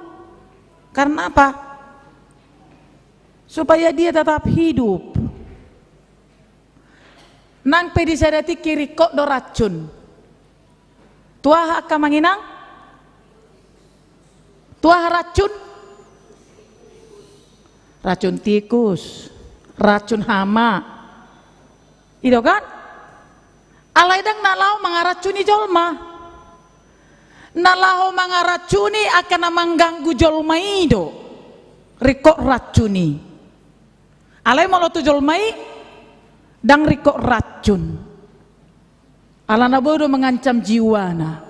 Karena apa? Supaya dia tetap hidup. Nang pe di sada tingki ringkot do racun. Tu aha angka amang inang? Tu aha racun? Racun tikus, racun hama. I do kan? Alai ndang na laho mangaracuni jolma. Na laho mangaracuni angka na mangganggu jolma i do ringkot racun i. Alai molo tu jolma i ndang ringkot racun. Alana boi do mangancam jiwana.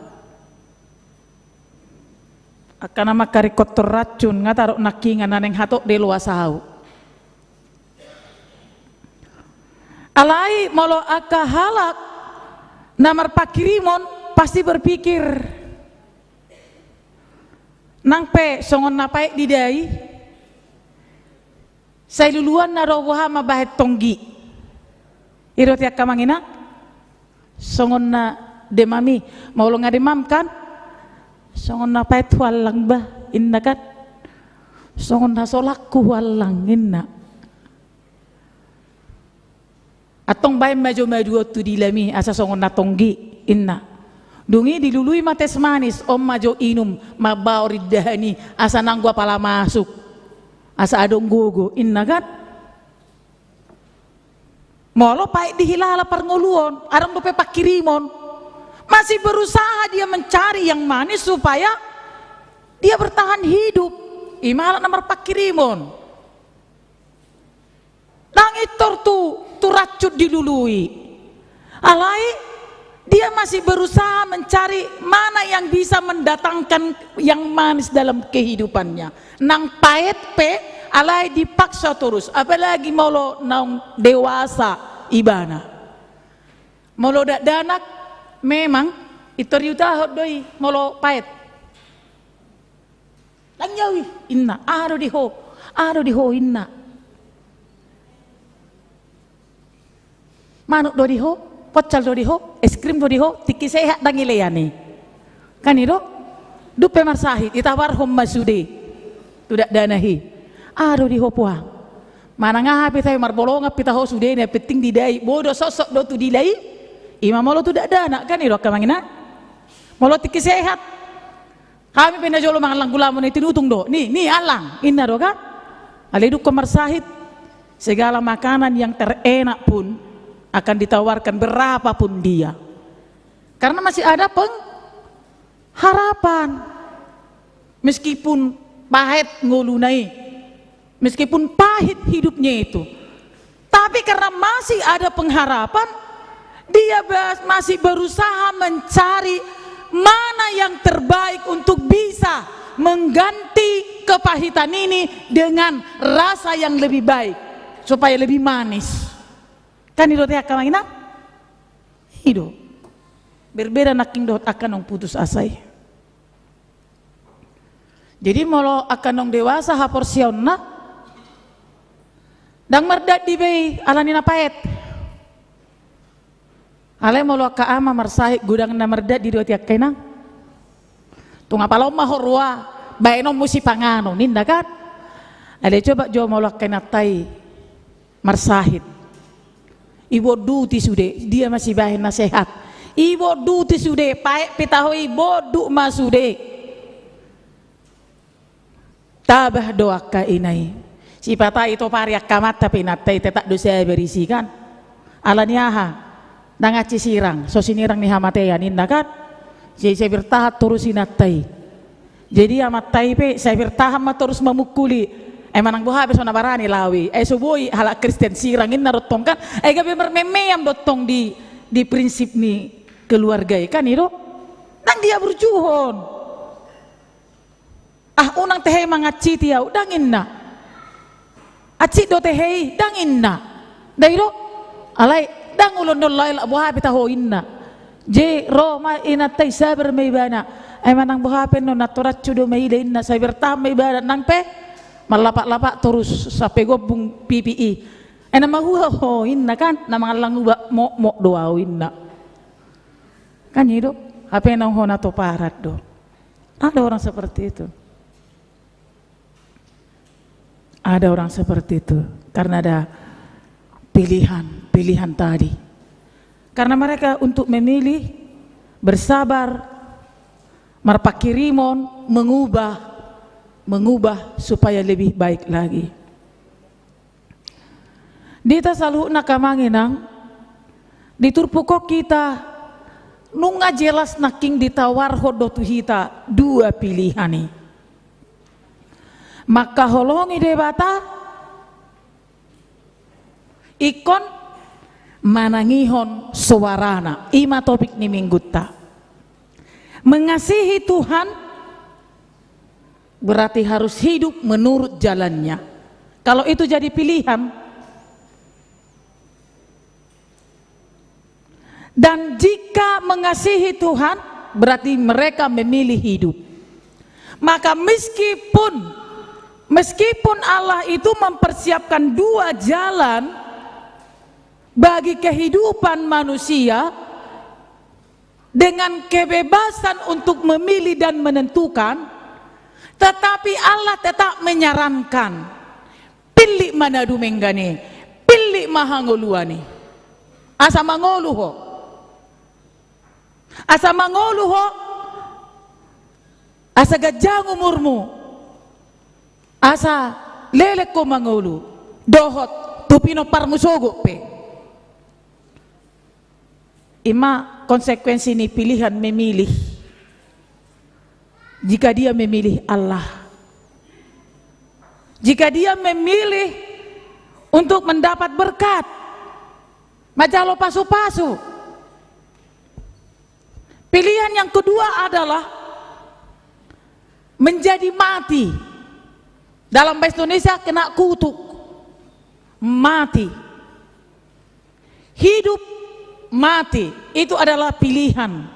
Angka na mangkaringkothon racun, nga tadok nangkingan na naeng hatop do i loas ahu. Alai molo angka halak na marpangkirimon pasti berpikir, nang pe songon na paet didai, sai luluanna do boha mambahen tonggi. I do di angka amang inang, songon na demam i, molo nga demam kan, songon na paet huallang bah, inna kan, songon na solangku huallang, inna. Antong bahen ma jo madu on tu dilam i asa songon na tonggi, inna. Dung i dilului ma teh manis, on ma jo inum mambahen indahan i asa nanggo apala masuk, asa adong gogo, inna kan. Molo paet dihilala parngoluon, adong dope pangkirimon, masih berusaha dia mencari yang manis supaya dia bertahan hidup. Ima halak na marpangkirimon. Ndang intor tu, tu racun dilului. Alai dia masih berusaha mencari mana yang bisa mendatangkan yang manis dalam kehidupannya. Nang paet pe alai dipaksa torus, apalagi molo naung dewasa ibana. Molo dakdanak memang intor diutahon do i molo paet. Dang jawi, inna, aha do di ho, aha do di ho, inna. Manuk do di ho, pocal do di ho, es krim do di ho, tingki sehat dang ilean i. Kan i do? Dung pe marsahit, itawarhon ma sude tu dakdanak i. Aha do di ho puang. Manang aha pe tahe, marbolongan pe tahe ho sude, na penting didai, boi do sosot do tu dila i. Ima molo tu dakdanak, kan i do angka amang inang. Molo tingki sehat. Hami pe na jolo mangallang gulamo na i, tinutung do. Ni, ni allang, inna do kan? Alai dung ho marsahit, segala makanan yang terenak pun akan ditawarkan berapapun dia. Karena masih ada pengharapan. Meskipun paet ngoluna i, meskipun pahit hidupnya itu, tapi karena masih ada pengharapan, dia bas-, masih berusaha mencari mana yang terbaik untuk bisa mengganti kepahitan ini dengan rasa yang lebih baik, supaya lebih manis. Kan i do, angka amang inang? I do. Berbeda nangkin dohot angka naung putus asa i. Jadi molo angka naung dewasa haporseaonna, dang mardadi be i alani na paet. Alai molo angka ama marsahit, godang na mardadi do i, angka inang. Tung apala on ma ho roa, baenonmu sipanganon, ninna kan? Alai coba jo molo angka inanta i marsahit. Ibonduti sude, dia ma sibahen na sehat. Ibonduti sude, paet pe tahe ho, ibondut ma sude. Tabah do angka ina i. Sipata i topari angka amanta pe inanta i, tetap do sabar disi kan. Alani aha? Dang hansit sirang, so sinirang ni hamatean, ninna kan? Sai, sai bertahan torus inanta i. Jadi amanta i pe sai bertahan ma torus mamungkuli. Ai manang boha pe so na barani laho i. Ai so boi halak Kristen sirang, ninna do tong kan. Ai gabe marmemeam do tong di, di prinsip ni keluarga i, kan i do? Dang diaburjuhon. Ah, unang tehe mangansiti au, dang inna. Ansit do tehe i, dang inna. Dai do? Alai, dang olo ni on lae, lak boha pe tahe ho, inna. Jadi ro ma inanta i, sabar ma ibana. Ai manang boha pe on, na torus do maila, inna, sai bertahan ma ibana, nang pe mallapak-lapak torus sampe gombung pipi i. Ai na mahuha ho, inna kan, na mangallang ubat mokmok do au, inna. Kan i do? Hape naung hona toparan do. Ada orang seperti itu. Ada orang seperti itu. Karena ada pilihan, pilihan tadi. Karena mereka untuk memilih, bersabar, marpangkirimon, mengubah, mengubah supaya lebih baik lagi. Di hita saluhutna, angka amang inang, di turpuk on hita nunga jelas nangkin ditawarhon do tu hita dua pilihan i. Mangkaholongi Debata, ingkon manangihon soarana, i ma topik ni minggunta. Mengasihi Tuhan berarti harus hidup menurut jalannya. Kalau itu jadi pilihan, dan jika mengasihi Tuhan, berarti mereka memilih hidup. Maka meskipun, meskipun Allah itu mempersiapkan dua jalan bagi kehidupan manusia, dengan kebebasan untuk memilih dan menentukan, tetapi Allah tetap menyarankan, pillit ma na dumenggan i, pillit ma hangoluan i. Asa mangolu ho. Asa mangolu ho, asa ganjang umurmu, asa leleng ho mangolu, dohot tu pinomparmu sogot pe. I ma konsekuensi ni pilihan memilih. Jika dia memilih Allah, jika dia memilih untuk mendapat berkat, manjalo pasu-pasu, Pilihan yang kedua adalah menjadi mati. Dalam bahasa Indonesia kena kutuk. Mati. Hidup, mati. Itu adalah pilihan.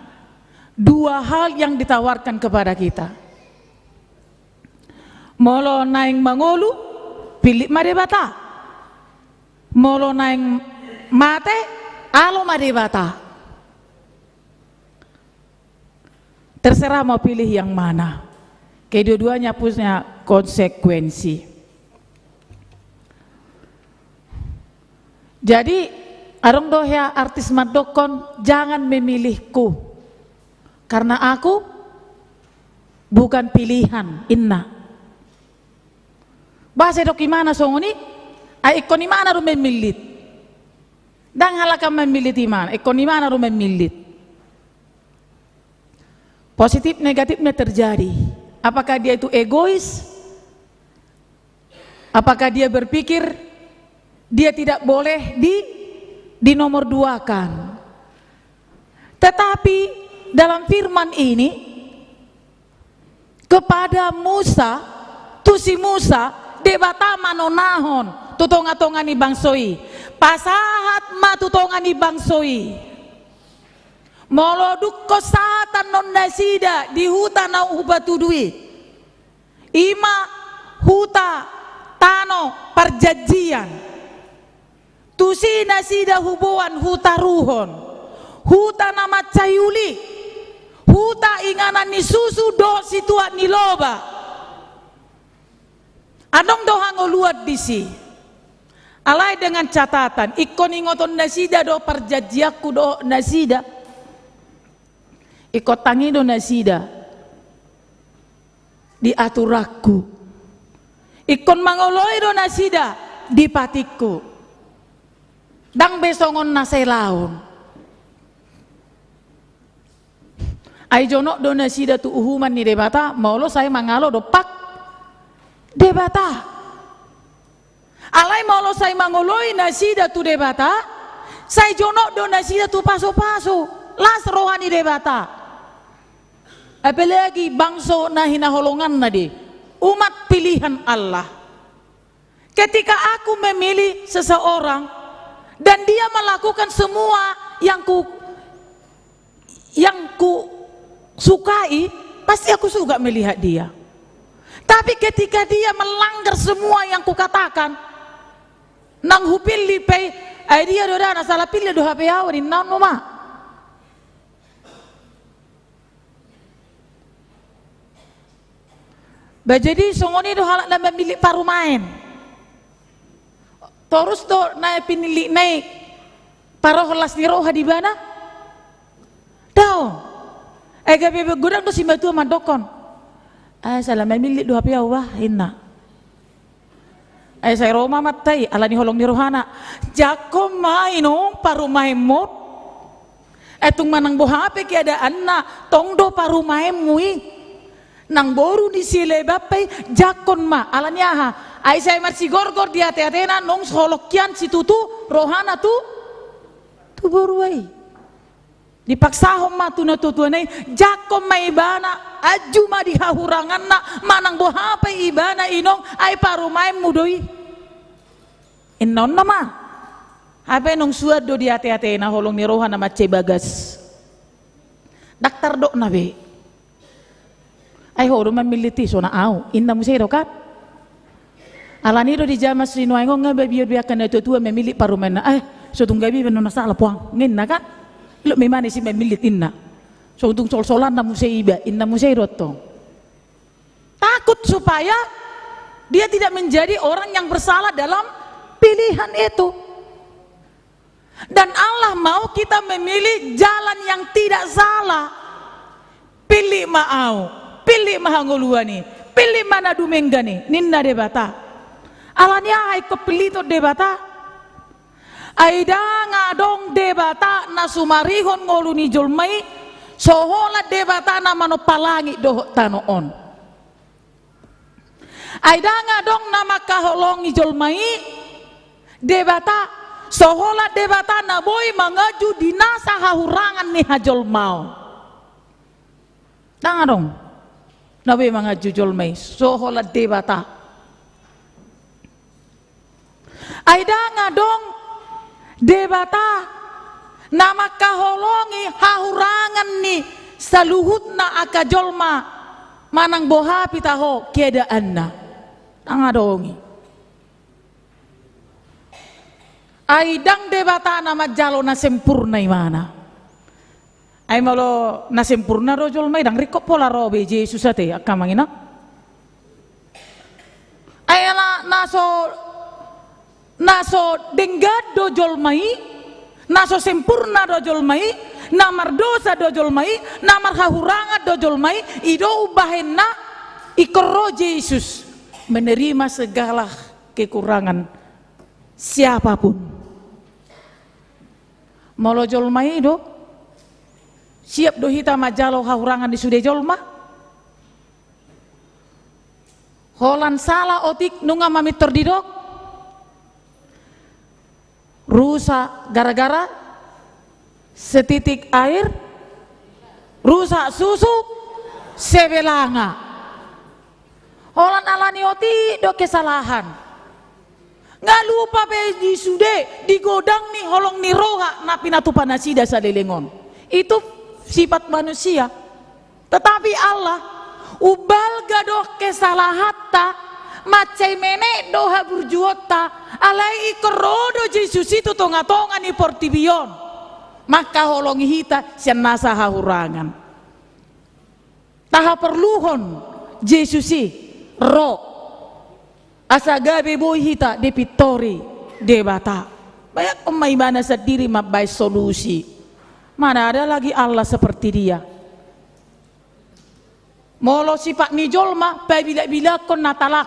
Dua hal yang ditawarkan kepada kita. Molo naeng mangolu, pillit ma Debata. Molo naeng mate, alo ma Debata. Terserah mau pilih yang mana. Kedua-duanya punya konsekuensi. Jadi, adong do hea artis mandokkon, "Jangan memilihku, karena aku bukan pilihan," inna. Bah, sai didok imana songon i, ai ingkon imana do mamillit. Ndang halak memillit imana, ingkon imana do mamillit. Positif negatifnya terjadi. Apakah dia itu egois? Apakah dia berpikir dia tidak boleh di, dinomorduakan? Tetapi dalam firman ini, kepada Musa, tu si Musa, Debata manonahon tu tonga-tonga ni bangso i. Pasahat ma tu tonga ni bangso i. Molo dungkon sahat annon nasida di huta na hupatudu i, i ma huta tano parjanjian. Tusi nasida huboan hutaruhon, huta na mansai uli, huta inganan ni susu dohot situak ni loba. Adong do hangoluan disi. Alai dengan catatan, ingkon ingoton nasida do parjanjianku dohot nasida. Ingkon tangi do nasida di aturanku. Ingkon mangoloi do nasida di patikku. Ndang be songon na selaon. Ai jonok do nasida tu uhuman ni Debata, molo sai mangalo dompak Debata. Alai molo sai mangoloi nasida tu Debata, sai jonok do nasida tu pasupasu, las roha ni Debata. Apalagi bangso na hinaholonganna di, umat pilihan Allah. Ketika aku memilih seseorang dan dia melakukan semua yang ku, yang ku sukai, pasti aku suka melihat dia. Tapi ketika dia melanggar semua yang kukatakan, nang hupillit pe, ai dia do da na sala pillit do hape au, ninna on ma. Ba jadi songon i do halak na mamillit parumaen. Torus do na pinillitna i parohon las ni roha di ibana? Daong. Ai gabe godang do simatua mandokkon, "Ah, sala mamillit do hape au bah," inna. Ai sai ro ma amanta i, ala ni holong ni rohana, "Jangkon ma inong parumaenmu. Ai tung manang boha pe keadaanna, tong do parumaenmu i. Nang boru ni si Leban pe i, jangkon ma, ala ni aha? Ai sai marsigorgor di ateatena, nunga holong hian situtu rohana tu, tu boru i." Dipaksahon ma tu natuatuana i, jangkon ma ibana, anju ma di hahuranganna, manang boha pe ibana inong, ai parumaenmu do i. Inna on ma. Hape nunga suan do di ateatena holong ni roha na mansai bagas. Ndang tardokna be. Ai ho do mamillit i, sonang au, inna muse do kan. Ala ni do di jaman sinuaeng on nga be biar-biar kan natuatua mamillit parumaenna. "Eh, so tung gabe iba na sala puang," nga inna kan. Lot ma ibana si mamillit inna. "So tung solsolanna muse iba," inna muse do tong. Takut supaya dia tidak menjadi orang yang bersalah dalam pilihan itu. Dan Allah mau kita memilih jalan yang tidak salah. "Pillit ma au, pillit ma hangoluan i, pillit ma na dumenggan i," ninna Debata. Ala ni aha ingkon pilliton Debata? Ai ndang adong Debata na sumarihon ngolu ni jolma i, so holan Debata na manompa langit dohot tano on. Ai ndang adong na mangkaholongi jolma i, Debata, so holan Debata na boi manganju di nasa hahurangan ni hajolmaon. Ndang adong na boi manganju jolma i, so holan Debata. Ai ndang adong Debata na mangkaholongi hahurangan ni saluhutna angka jolma manang boha pe taho keadaanna. Ndang adong i. Ai ndang Debata na manjalo na sempurna ibana. Ai molo na sempurna do jolma i, ndang ringkot pola ro be Jesus ate, angka amang inang. Ai na, na so, na so denggan do jolma i, na so sempurna do jolma i, na mardosa do jolma i, na marhahurangan do jolma i, i do umbahenna ingkon ro Jesus menerima segala kekurangan siapapun. Molo jolma i do, siap do hita manjalo hahurangan ni sude jolma? Holan sala otik nunga mamintor didok, rusak gara-gara setitik air, rusak susu sebelanga. Holan ala ni otik do kesalahan. Nga lupa be di sude, di godang ni holong ni roha na pinatupa nasida saleleng on. Itu sifat manusia. Tetapi Allah, umbalga do kesalahanta, mansai menek do haburjuonta, alai ingkon ro do Jesus i tu tonga-tonga ni portibi on, mangkaholongi hita sian nasa hahurangan. Tahaporluhon Jesus i ro, asa gabe boi hita dipintori Debata. Bayanghon ma ibana sandiri mambaen solusi. Mana ada lagi Allah seperti Dia. Molo sifat ni jolma, pabilak-bilakkon na talak.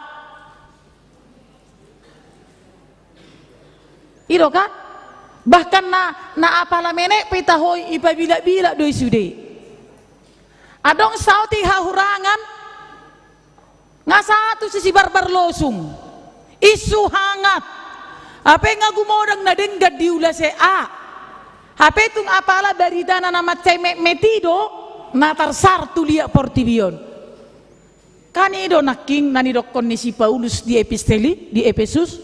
I do kan? Bahkan na, na apala menek pe taho i, ipabilak-bilak do i sude. Adong saotik hahurangan, nga sahat tu sisibarbar losung, isu hangat. Hape nga gumodang na denggan di ulaon A. Hape tung apala baritana na mansai metmet i do na tarsar tu liat portibi on. Kan i do nangkin na nidokkon ni si Paulus di epistel i, di Epesus.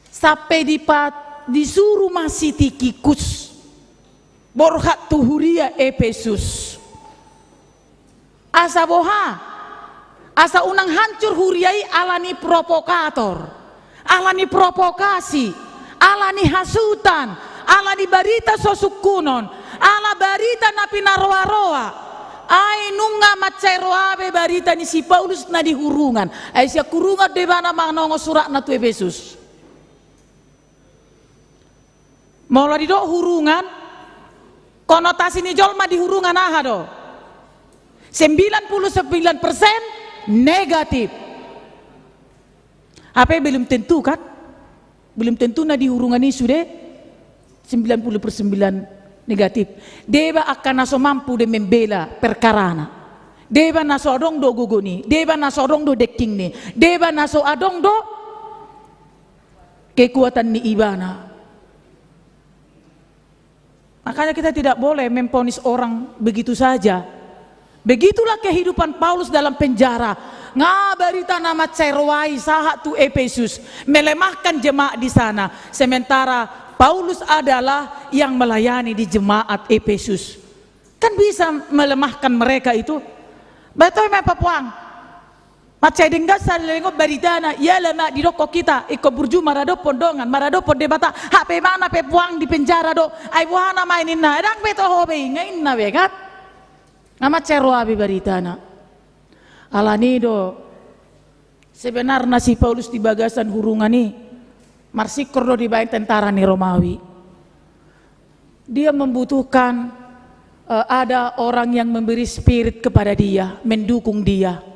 Sampe dipa-, disuru ma si Tikikus borhat tu huria Epesus. Asa boha? Asa unang hancur huria i ala ni provokator, ala ni provokasi, ala ni hasuhuton, ala ni barita so sungkunon, ala barita na pinaroa-roa. Ai nunga mansai roa be barita ni si Paulus na di hurungan. Ai sian hurungan do ibana manongos suratna tu Epesus. Molo didok hurungan, konotasi ni jolma di hurungan aha do? Sembilan puluh sembilan persen negatif. Hape belum tentu kan? Belum tentu na di hurungan i sude sembilan puluh per sembilan negatif. Deba angka na so mampu do membela perkarana. Deba na so adong do gogo ni, deba na so adong do dengking ni, deba na so adong do kekuatan ni ibana. Makanya kita tidak boleh memvonis orang begitu saja. Begitulah kehidupan Paulus dalam penjara. Nga barita na mansai roa i sahat tu Epesus, melemahkan jemaat di sana. Sementara Paulus adalah yang melayani di jemaat Epesus. Kan bisa melemahkan mereka itu. Baen toe ma papuang. Mansai denggan saleleng on baritana, ia lama didokkon hita, ingkon burju maradophon dongan, maradophon Debata, hape mana pe puang di penjara do, ai boha nama ninna, ndang be toho be i, nga ninna be kan? Nga mansai roa be baritana. Alani do, sebenarna si Paulus di bagasan hurungan i, marsingkor do dibaen tentara ni Romawi. Dia membutuhkan, eh, ada orang yang memberi spirit kepada dia, mendukung dia.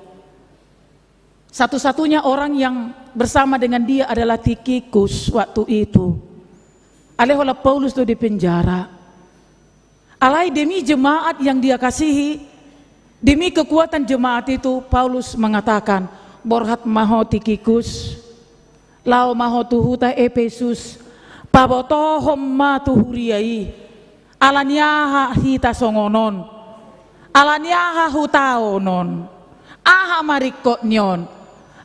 Satu-satunya orang yang bersama dengan dia adalah Tikikus waktu itu. Alai holan Paulus do di penjara. Alai demi jemaat yang dia kasihi, demi kekuatan jemaat itu, Paulus mengatakan, "Borhat ma ho Tikikus, laho ma ho tu huta Epesus, pabotohon ma tu huria i, ala ni aha hita songon on, Ala ni aha hutaon on? Aha ma ringkot ni on?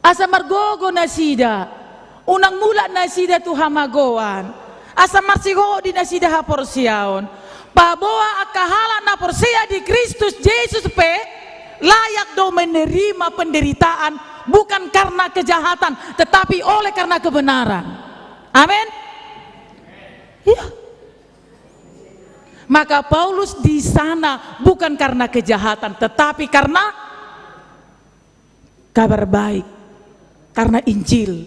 Asa margogo nasida, unang mulak nasida tu hamagoan, asa marsihodi nasida haporseaon. Paboa angka halak na porsea di Kristus Jesus pe layak do menerima penderitaan, bukan karena kejahatan, tetapi oleh karena kebenaran. Amin. Iya. Maka Paulus di sana bukan karena kejahatan, tetapi karena kabar baik, karena Injil,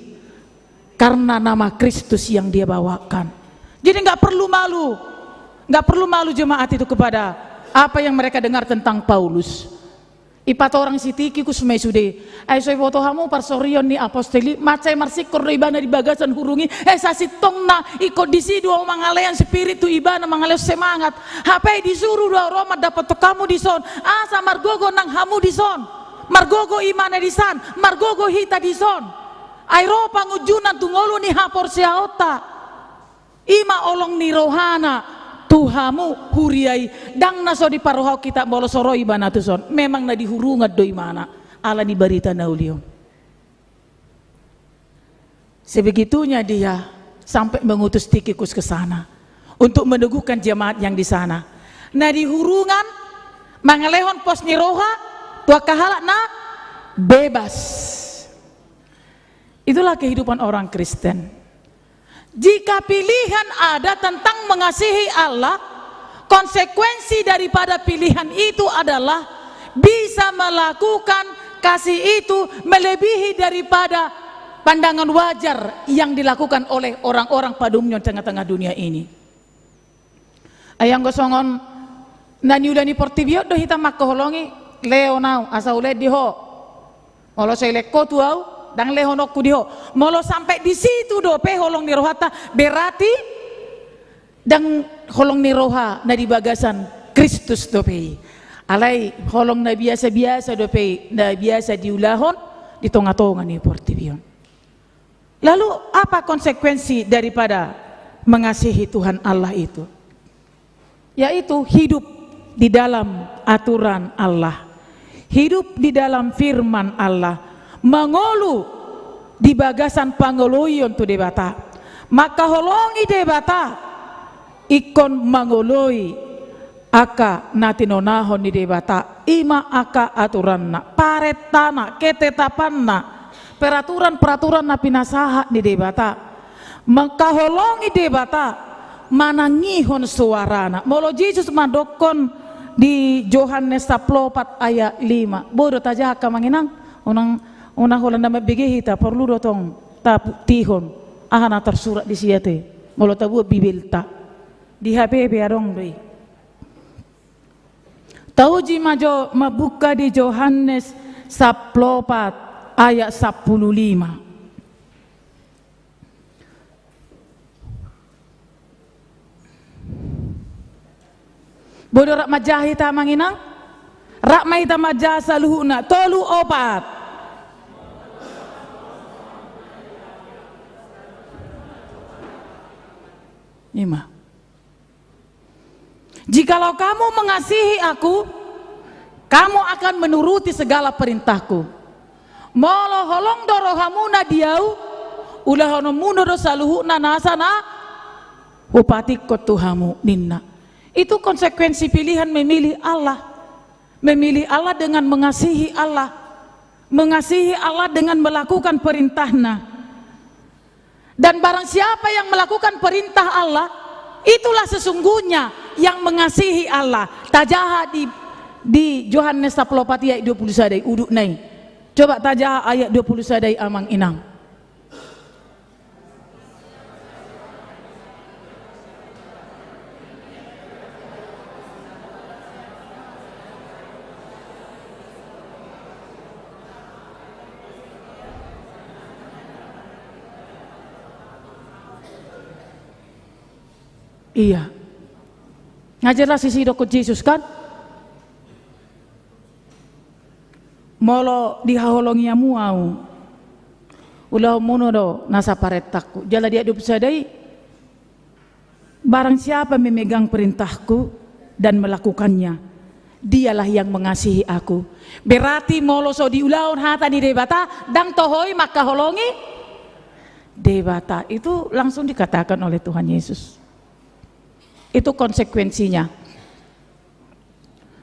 karena nama Kristus yang dia bawakan. Jadi nggak perlu malu, nggak perlu malu jemaat itu kepada apa yang mereka dengar tentang Paulus. Ipatorang si Tikikus ma i sude. Ai so iboto hamu parsorion ni apostel i, mansai marsingkor do ibana di bagasan hurung i. Eh, sasintongna ingkon disi do au mangalean spirit tu ibana, mangalean semangat. Hape disuru do au ro mandapothon hamu dison, asa margogo nang hamu dison. Margogo imana disan, margogo hita dison. Ai ro pangunjunan tu ngolu ni haporseaonta. I ma holong ni rohana tu hamu huria i. Ndang na so diparrohahon hita molo so ro ibana tuson. Memang na di hurungan do imana ala ni barita na uli on. Sebegitunya dia sampai mengutus Tikikus ke sana untuk meneguhkan jemaat yang di sana. Na di hurungan mangalehon pos ni roha tu angka halak na bebas. Itulah kehidupan orang Kristen. Jika pilihan ada tentang mengasihi Allah, konsekuensi daripada pilihan itu adalah bisa melakukan kasih itu melebihi daripada pandangan wajar yang dilakukan oleh orang-orang pada umumnya di tengah-tengah dunia ini. Ai anggo songon na niula ni portibi on do hita mangkaholongi, lehon au asa ulehon di ho. Molo so ilehon ho tu au, ndang lehononku di ho. Molo sampai di situ dope holong ni rohanta, berarti ndang holong ni roha na di bagasan Kristus dope i. Alai holong na biasa-biasa dope i, na biasa diulahon di tonga-tonga ni portibi on. Lalu, apa konsekuensi daripada mengasihi Tuhan Allah itu? Yaitu hidup di dalam aturan Allah, hidup di dalam firman Allah, mangolu di bagasan pangoloion tu Debata, mangkaholongi Debata, ingkon mangoloi angka na tinonahon ni Debata, i ma angka aturanna, parentana, ketetapanna, peraturan-peraturan na pinasahat ni Debata. Mangkaholongi Debata, manangihon suarana. Molo Jesus mandokkon di Johannes sampulu opat ayat lima. Boi do tajaha angka amang inang, unang, unang holan na mambege hita, porlu do tong tabuktihon aha na tarsurat disi ate. Molo tabuat Bibelta. Di H P pe adong do i. Tauji ma jo mambuka di Johannes sampulu opat ayat sampulu lima. Boi do rap manjaha hita amang inang? Rap ma hita manjaha saluhutna, tolu opat. I ma. Jikalau kamu mengasihi aku, kamu akan menuruti segala perintahku. Molo holong do rohamuna di au, ulahononmuna do saluhutna nasa na hupatingkon tu hamu, ninna. Itu konsekuensi pilihan memilih Allah. Memilih Allah dengan mengasihi Allah. Mengasihi Allah dengan melakukan perintahnya. Dan barang siapa yang melakukan perintah Allah, itulah sesungguhnya yang mengasihi Allah. Tajaha di, di Johannes sampulu opat ayat dua pulu sada i, udutna i. Coba tajaha ayat dua pulu sada i amang inang. Iya. Nga jelas isi dokkon Jesus kan? Molo dihaholongi hamu au, ulahonmuna do nasa parentahku. Jala di ayat dua pulu sada i, barang siapa memegang perintahku dan melakukannya, Dialah yang mengasihi aku. Berarti molo so diulahon hata ni Debata, ndang toho i mangkaholongi Debata. Itu langsung dikatakan oleh Tuhan Yesus. Itu konsekuensinya.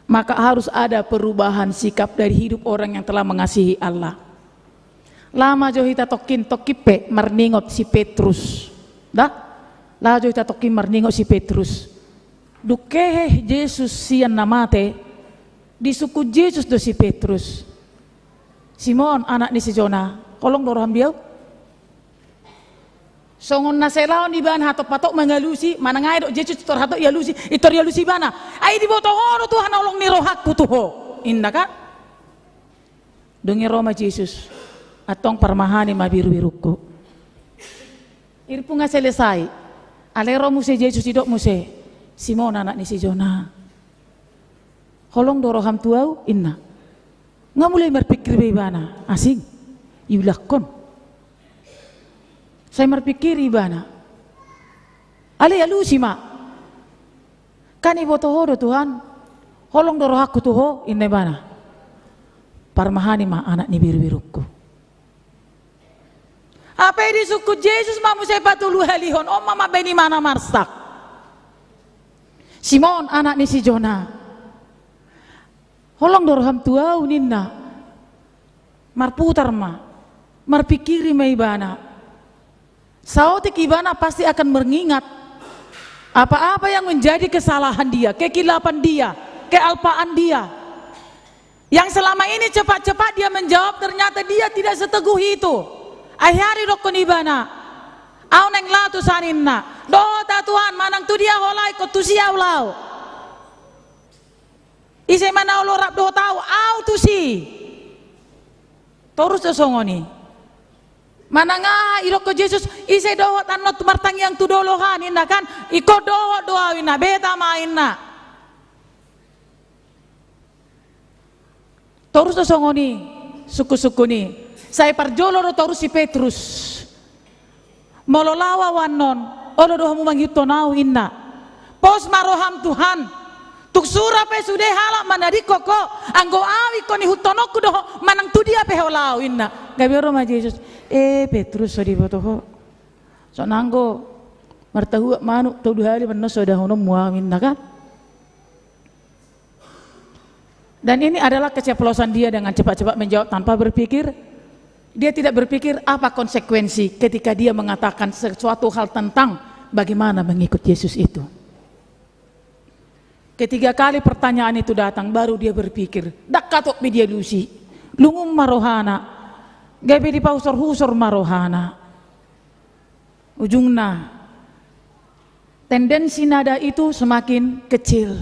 Maka harus ada perubahan sikap dari hidup orang yang telah mengasihi Allah. Lama jo hita tongkin, tongkin pe marningot si Petrus. Da? Lama jo hita tongkin marningot si Petrus. Dung hehe Jesus sian na mate, disungkun Jesus do si Petrus. Simon, anak ni si Jona, holong do roham di ahu? Songon na sai laon ibana hatop-hatop mangalusi, manang aha didok Jesus, pintor hatop ialusi, pintor ialusi ibana. Ai diboto ho do Tuhan holong ni rohangku tu ho, ninna kan? Dung i ro ma Jesus, antong parmahani ma birubirungku. Irpunga selesai. Alai ro muse Jesus, didok muse, Simon, anak ni si Jona, holong do roham tu ahu, ninna. Nga mulai marpingkir be ibana, asing, iulakkon. Sai marpingkir ibana. Alai alusi ma. Kan iboto ho do Tuhan, holong do rohangku tu ho, ninna ibana. Parmahani ma anak ni birubirungku. Hape disungkun Jesus ma muse patoluhalihon, on ma mambahen ibana marsak. Simon, anak ni si Jona, holong do roham tu ahu, ninna. Marputar ma, marpingkiri ma ibana. Saotik ibana pasti akan mengingat apa-apa yang menjadi kesalahan dia, kekilapan dia, kealpaan dia. Yang selama ini cepat-cepat dia menjawab, ternyata dia tidak seteguh itu. Akhirna didokkon ibana, ahu naeng laho tusi, ninna. Dohot ahu Tuhan, manang tu dia ho laho, ingkon tusi ahu laho. Ise ma na olo rap dohot ahu, ahu tusi. Torus do songon i. Manang aha didokkon Jesus, ise dohot annon martangiang tu dolok an, ninna kan, ingkon dohot do ahu, ninna, beta ma, ninna. Torus do songon i, sungkun-sungkun i. Sai parjolo do torus si Petrus. Molo laho ahu annon, olo do hamu mangihuthon ahu, ninna. Pos ma roham Tuhan. Tung sura pe sude halak manadingkon ho, anggo ahu ingkon ihuthononku do ho, manang tu dia pe ho laho, ninna. Gabe ro ma Jesus. Eh, Petrus, so diboto ho. So nanggo martahuak manuk tolu hali mannon so dahononmu ahu, ninna kan. Dan ini adalah keceplosan dia dengan cepat-cepat menjawab tanpa berpikir. Dia tidak berpikir apa konsekuensi ketika dia mengatakan sesuatu hal tentang bagaimana mengikut Yesus itu. Ketiga kali pertanyaan itu datang, baru dia berpikir. Ndang hatop be dialusi. Lungun ma rohana. Gabe dipausor-usor ma rohana. Ujungna, tendensi nada itu semakin kecil.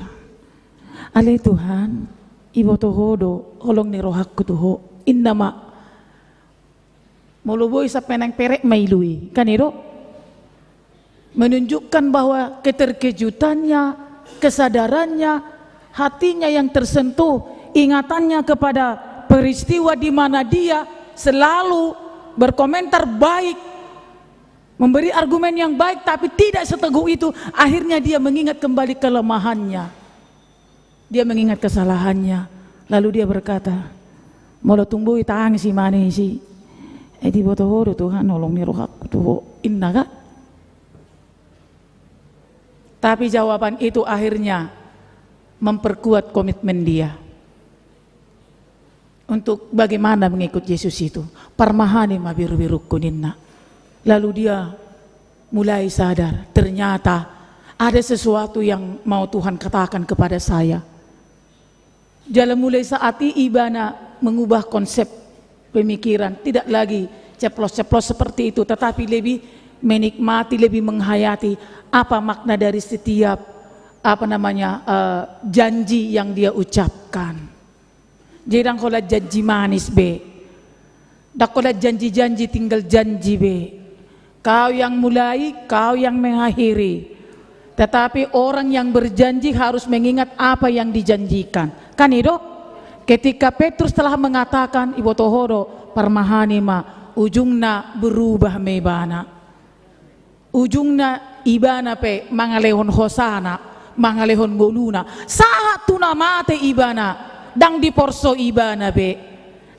Alai Tuhan, iboto ho do holong ni rohangku tu ho, ninna ma. Molo boi sampe naeng perek ma ilu i, kan i do? Menunjukkan bahwa keterkejutannya, kesadarannya, hatinya yang tersentuh, ingatannya kepada peristiwa di mana dia selalu berkomentar baik, memberi argumen yang baik, tapi tidak seteguh itu. Akhirnya dia mengingat kembali kelemahannya. Dia mengingat kesalahannya. Lalu dia berkata, molo tung boi tangis ibana disi, eh, diboto ho do Tuhan holong ni rohangku tu ho, ninna kan. Tapi jawaban itu akhirnya memperkuat komitmen dia untuk bagaimana mengikut Yesus itu. Parmahani ma birubirungku, ninna. Lalu dia mulai sadar, ternyata ada sesuatu yang mau Tuhan katakan kepada saya. Jala mulai saat i ibana mengubah konsep pemikiran, tidak lagi ceplos-ceplos seperti itu, tetapi lebih menikmati, lebih menghayati apa makna dari setiap, apa namanya, eh, janji yang dia ucapkan. Jadi ndang holan janji manis be. Ndang holan janji-janji, tinggal janji be. Kau yang mulai, kau yang mengakhiri. Tetapi orang yang berjanji harus mengingat apa yang dijanjikan. Kan i do? Ketika Petrus telah mengatakan, iboto ho do, parmahani ma, ujungna berubah ma ibana. Ujungna ibana pe mangalehon hosana, mangalehon ngoluna. Sahat tu na mate ibana, ndang diporso ibana be,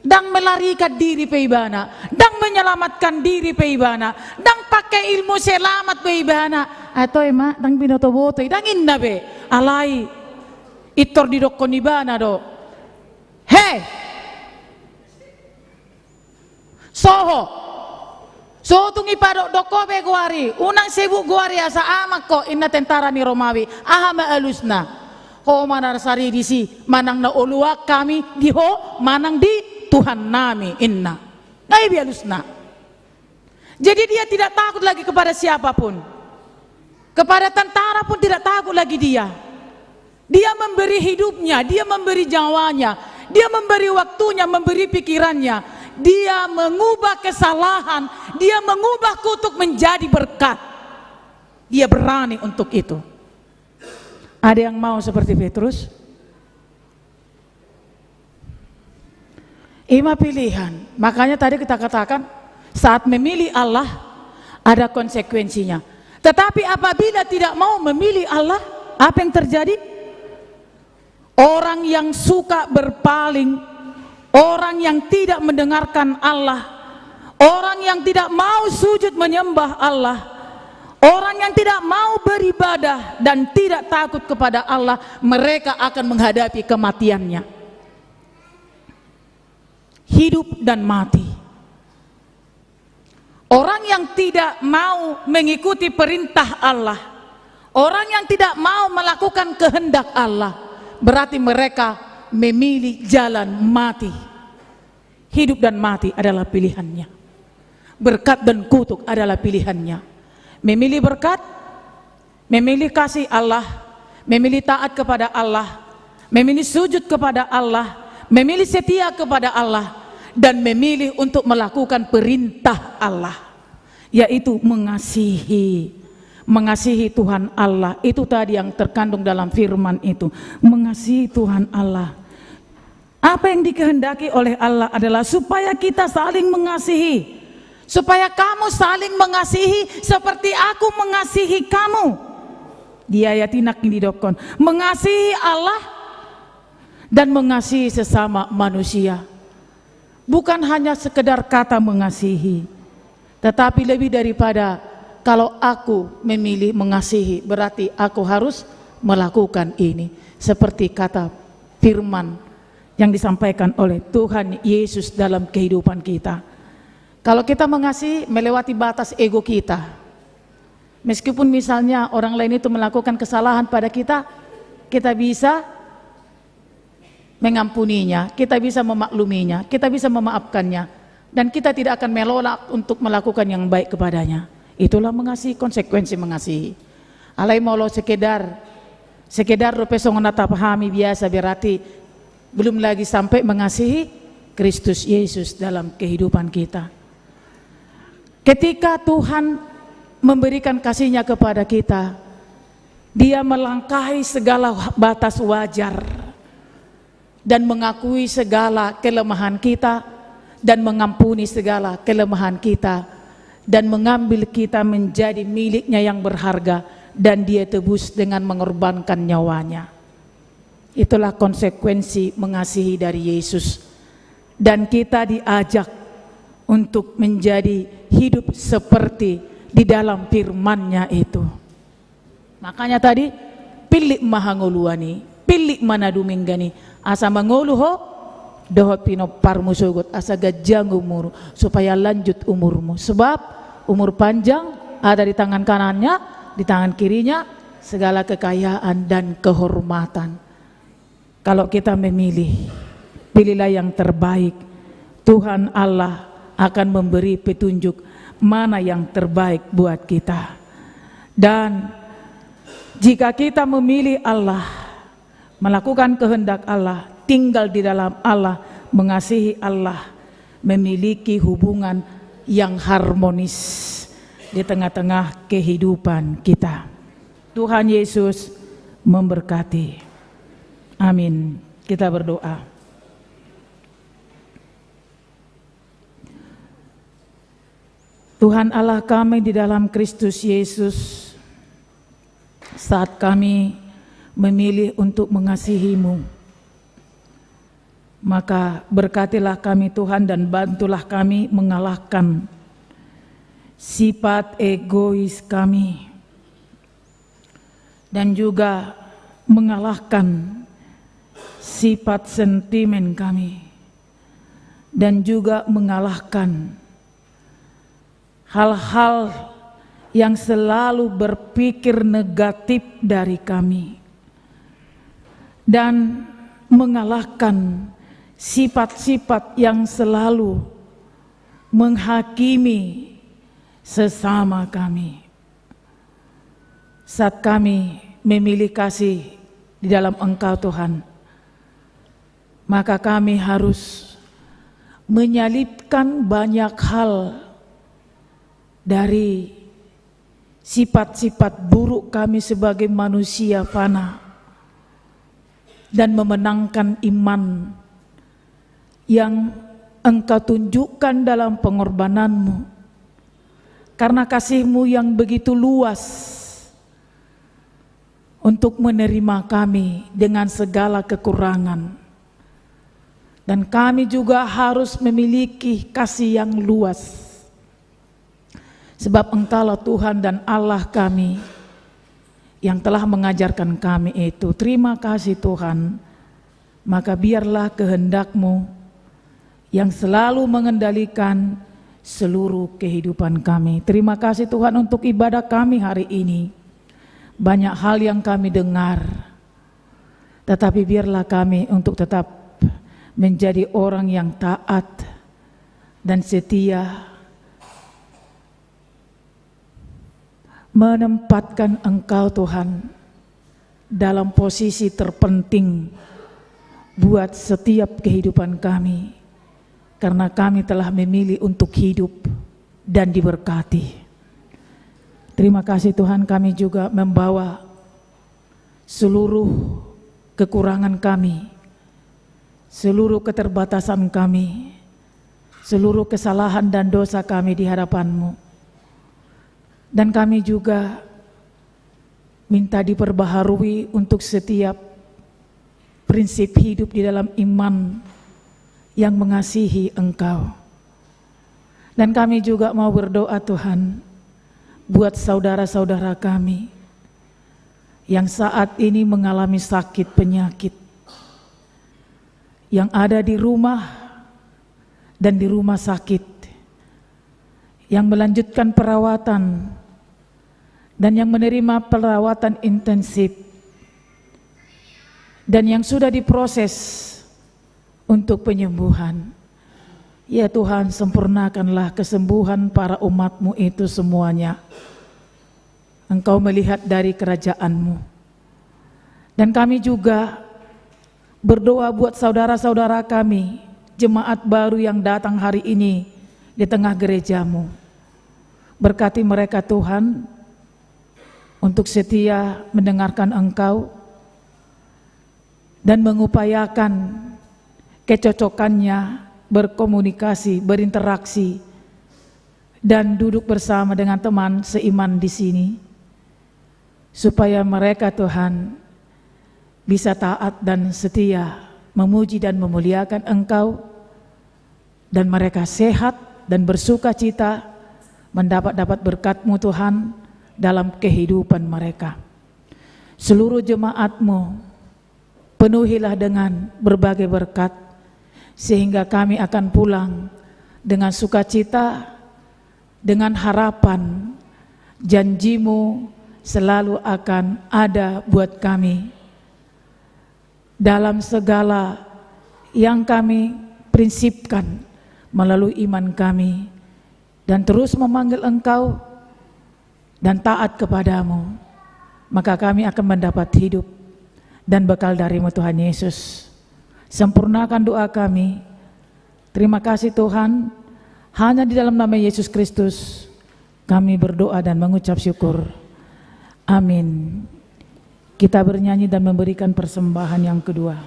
ndang melarikan diri pe ibana, ndang menyelamatkan diri pe ibana, ndang pake ilmu selamat be ibana. Ae toe ma, ndang binoto-boto i, ndang inna be. Alai pintor didokkon ibana do, "He! Soho! Sotung ipadokdok ho be goari, unang sebut goari asa aman ho," inna tentara ni Romawi. Aha ma alusna? "Ho ma na sari disi, manang na oloan hami di ho, manang di Tuhannami," inna. Nga i be alusna. Jadi dia tidak takut lagi kepada siapapun. Kepada tentara pun tidak takut lagi dia. Dia memberi hidupnya, dia memberi nyawanya, dia memberi waktunya, memberi pikirannya. Dia mengubah kesalahan, dia mengubah kutuk menjadi berkat. Dia berani untuk itu. Ada yang mau seperti Petrus? I ma pilihan. Makanya tadi kita katakan, saat memilih Allah, ada konsekuensinya. Tetapi apabila tidak mau memilih Allah, apa yang terjadi? Orang yang suka berpaling, orang yang tidak mendengarkan Allah, orang yang tidak mau sujud menyembah Allah, orang yang tidak mau beribadah dan tidak takut kepada Allah, mereka akan menghadapi kematiannya. Hidup dan mati. Orang yang tidak mau mengikuti perintah Allah, orang yang tidak mau melakukan kehendak Allah, berarti mereka memilih jalan mati. Hidup dan mati adalah pilihannya. Berkat dan kutuk adalah pilihannya. Memilih berkat, memilih kasih Allah, memilih taat kepada Allah, memilih sujud kepada Allah, memilih setia kepada Allah, dan memilih untuk melakukan perintah Allah, yaitu mengasihi. Mengasihi Tuhan Allah, itu tadi yang terkandung dalam firman itu. Mengasihi Tuhan Allah. Apa yang dikehendaki oleh Allah adalah supaya kita saling mengasihi. Supaya kamu saling mengasihi seperti Aku mengasihi kamu. Di ayat i nangkin didokkon, mengasihi Allah dan mengasihi sesama manusia. Bukan hanya sekedar kata mengasihi, tetapi lebih daripada, kalau aku memilih mengasihi, berarti aku harus melakukan ini. Seperti kata firman yang disampaikan oleh Tuhan Yesus dalam kehidupan kita. Kalau kita mengasihi melewati batas ego kita, meskipun misalnya orang lain itu melakukan kesalahan pada kita, kita bisa mengampuninya, kita bisa memakluminya, kita bisa memaafkannya, dan kita tidak akan menolak untuk melakukan yang baik kepadanya. Itulah mengasihi, konsekuensi mengasihi. Alai molo sekedar, sekedar dope songon na tapahami biasa, berarti belum lagi sampai mengasihi Kristus Yesus dalam kehidupan kita. Ketika Tuhan memberikan kasih-Nya kepada kita, Dia melangkahi segala batas wajar dan mengakui segala kelemahan kita dan mengampuni segala kelemahan kita dan mengambil kita menjadi milik-Nya yang berharga, dan Dia tebus dengan mengorbankan nyawa-Nya. Itulah konsekuensi mengasihi dari Yesus. Dan kita diajak untuk menjadi hidup seperti di dalam firman-Nya itu. Makanya tadi, pillit ma hangoluan i, pillit ma na dumenggan i, asa mangolu ho dohot pinomparmu sogot, asa ganjang umur, supaya lanjut umurmu. Sebab umur panjang ada di tangan kanan-Nya, di tangan kiri-Nya segala kekayaan dan kehormatan. Kalau kita memilih, pilihlah yang terbaik. Tuhan Allah akan memberi petunjuk mana yang terbaik buat kita. Dan jika kita memilih Allah, melakukan kehendak Allah, tinggal di dalam Allah, mengasihi Allah, memiliki hubungan yang harmonis di tengah-tengah kehidupan kita. Tuhan Yesus memberkati. Amin. Kita berdoa. Tuhan Allah kami di dalam Kristus Yesus, saat kami memilih untuk mengasihi-Mu. Maka berkatilah kami, Tuhan, dan bantulah kami mengalahkan sifat egois kami, dan juga mengalahkan sifat sentimen kami, dan juga mengalahkan hal-hal yang selalu berpikir negatif dari kami, dan mengalahkan sifat-sifat yang selalu menghakimi sesama kami. Saat kami memilih kasih di dalam Engkau, Tuhan, maka kami harus menyalibkan banyak hal dari sifat-sifat buruk kami sebagai manusia fana, dan memenangkan iman yang Engkau tunjukkan dalam pengorbanan-Mu. Karena kasih-Mu yang begitu luas untuk menerima kami dengan segala kekurangan. Dan kami juga harus memiliki kasih yang luas. Sebab Engkaulah Tuhan dan Allah kami yang telah mengajarkan kami itu. Terima kasih, Tuhan. Maka biarlah kehendak-Mu yang selalu mengendalikan seluruh kehidupan kami. Terima kasih, Tuhan, untuk ibadah kami hari ini. Banyak hal yang kami dengar, tetapi biarlah kami untuk tetap menjadi orang yang taat dan setia, menempatkan Engkau, Tuhan, dalam posisi terpenting buat setiap kehidupan kami, karena kami telah memilih untuk hidup dan diberkati. Terima kasih, Tuhan, kami juga membawa seluruh kekurangan kami, seluruh keterbatasan kami, seluruh kesalahan dan dosa kami di hadapan-Mu. Dan kami juga minta diperbaharui untuk setiap prinsip hidup di dalam iman yang mengasihi Engkau. Dan kami juga mau berdoa, Tuhan, buat saudara-saudara kami yang saat ini mengalami sakit penyakit, yang ada di rumah dan di rumah sakit, yang melanjutkan perawatan dan yang menerima perawatan intensif, dan yang sudah diproses untuk penyembuhan. Ya Tuhan, sempurnakanlah kesembuhan para umat-Mu itu semuanya. Engkau melihat dari kerajaan-Mu. Dan kami juga berdoa buat saudara-saudara kami, jemaat baru yang datang hari ini di tengah gereja-Mu. Berkati mereka, Tuhan, untuk setia mendengarkan Engkau dan mengupayakan kecocokannya berkomunikasi, berinteraksi, dan duduk bersama dengan teman seiman di sini, supaya mereka, Tuhan, bisa taat dan setia memuji dan memuliakan Engkau, dan mereka sehat dan bersukacita mendapat, dapat berkat-Mu, Tuhan, dalam kehidupan mereka. Seluruh jemaat-Mu penuhilah dengan berbagai berkat, sehingga kami akan pulang dengan sukacita, dengan harapan janji-Mu selalu akan ada buat kami dalam segala yang kami prinsipkan melalui iman kami, dan terus memanggil Engkau dan taat kepada-Mu, maka kami akan mendapat hidup dan bekal dari-Mu, Tuhan Yesus. Sempurnakan doa kami. Terima kasih, Tuhan. Hanya di dalam nama Yesus Kristus kami berdoa dan mengucap syukur. Amin. Kita bernyanyi dan memberikan persembahan yang kedua.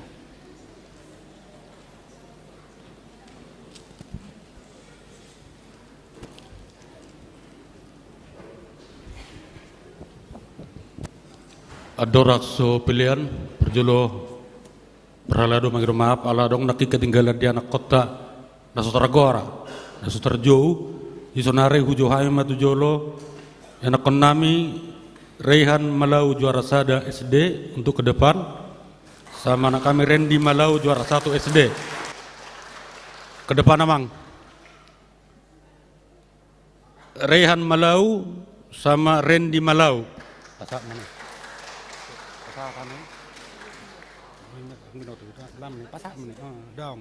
Andorang so pelean, parjolo parhalado mangido maaf ala adong nangkin ketinggalan di anakkonta na so targora, na so tarjou. Di sonari hujou hami ma tu jolo anakkonnami Reihan Malau juara sada S D untuk ke depan, sama anaknami Rendi Malau juara satu S D. Ke depan, Amang. Reihan Malau sama Rendi Malau. Pasahat ma. Pasahat ma. Pasahat ma. Ah, daong.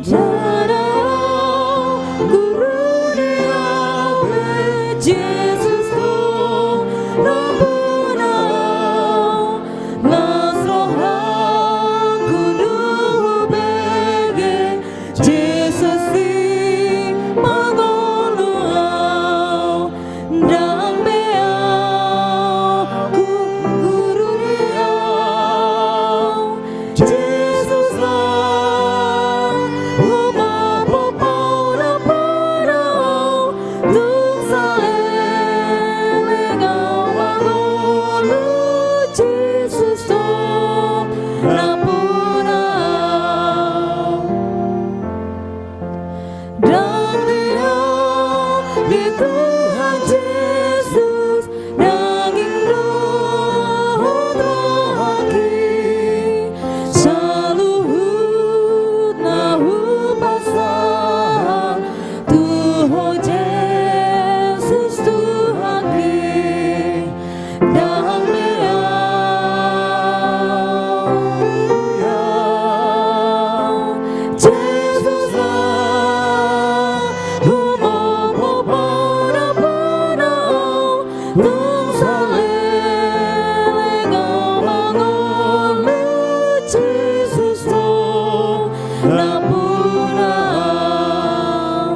Jala guru ni au be Jesus do nampuna au, las rohangku dung hubege Jesus i mangolu au. Ndang be au guru ni au, Jesus la, humompom Ho nampuna au, tung saleleng au mangolu, Jesus do nampuna au. Ndang be au di Tuhan Jesus, daging dohot rohangki, saluhut na hupasahat tu Ho Jesus Tuhanki. Ndang be au, Jesus la, humompom Ho nampuna au, tung saleleng au mangolu, Jesus do nampuna au.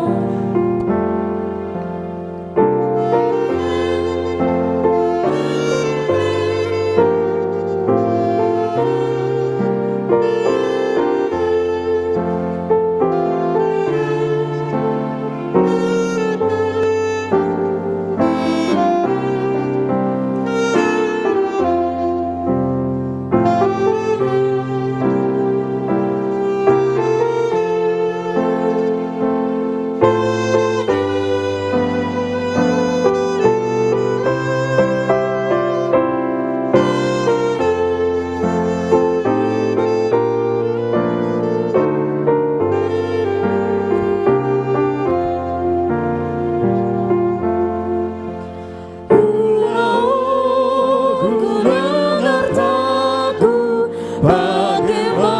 Ulaonku nang artangku, pake ma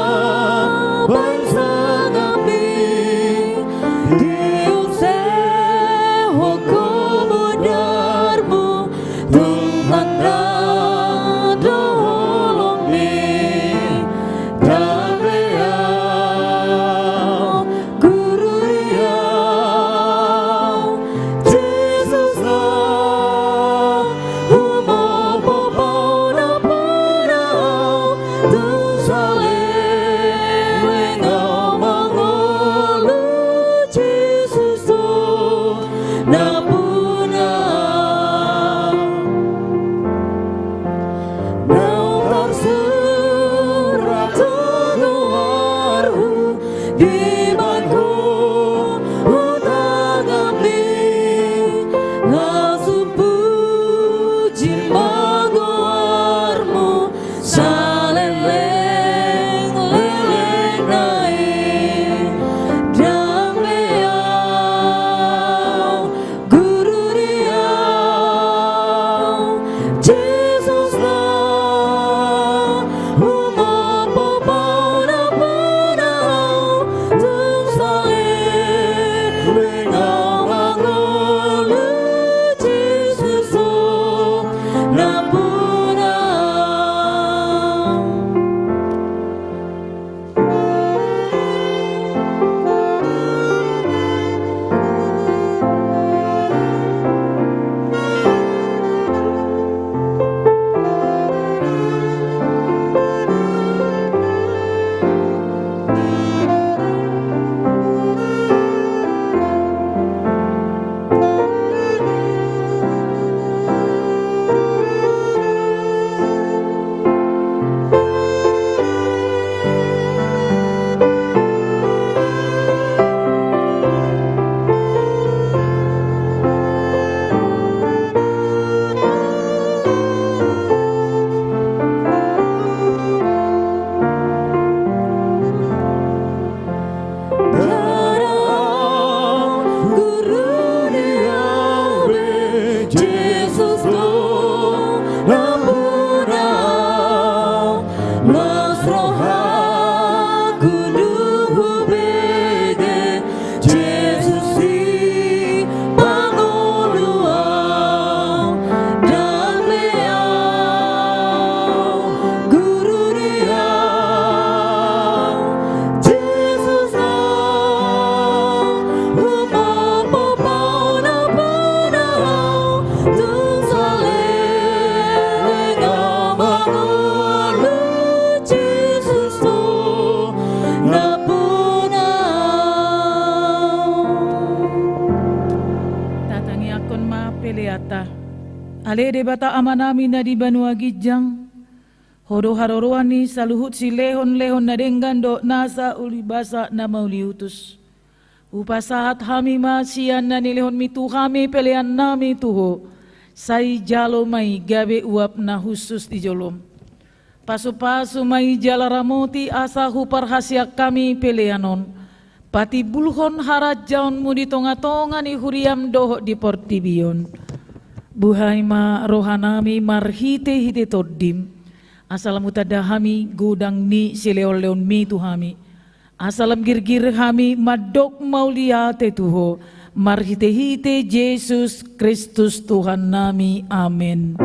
baen sangapmi, diusehon Ho mudarmu, Tuhan ndang do holongmi. Ndang be au guru ni au, Jesus la, humompom Ho nampuna au, tung Dibahen Ho hutangihon, laos hupuji ma goar-Mu saleleng-lelengna i. Ndang lean Guru di ahu, Jesus na humompo pangunahon ahu, tung saleleng ahu mangolu, Jesus do nampuna ahu. Ndada au guru di au be, Jesus do nampuna au. Las rohaku dung hubege Jesus sipangolu au. Ndang lean guru di au, Jesus do humompo pangunahon au, tung saleleng ahu mangolu, Jesus do nampuna au. Tatangiangkon ma peleanta. Ale Debata Amanami na di banua ginjang, Ho do haroroan ni saluhut silehon-lehon na denggan dohot nasa ulibasa na mauliutus. Hupasahat hami ma sian na nilehonmi tu hami peleannami tu Ho, sai jalo ma i gabe uap na hushus di jolom. Pasu-pasu ma i jala ramoti asa huparhaseang hami pelean on patimbulhon harajaonmu di tonga-tonga ni huriam dohot di portibi on. Buhai ma rohanami marhite-hite Tondim, asa lam hutanda hami godang ni silehon-lehonmi tu hami, asa lam girgir hami mandok mauliate tu Ho, marhite-hite Jesus Kristus Tuhannami. Amen.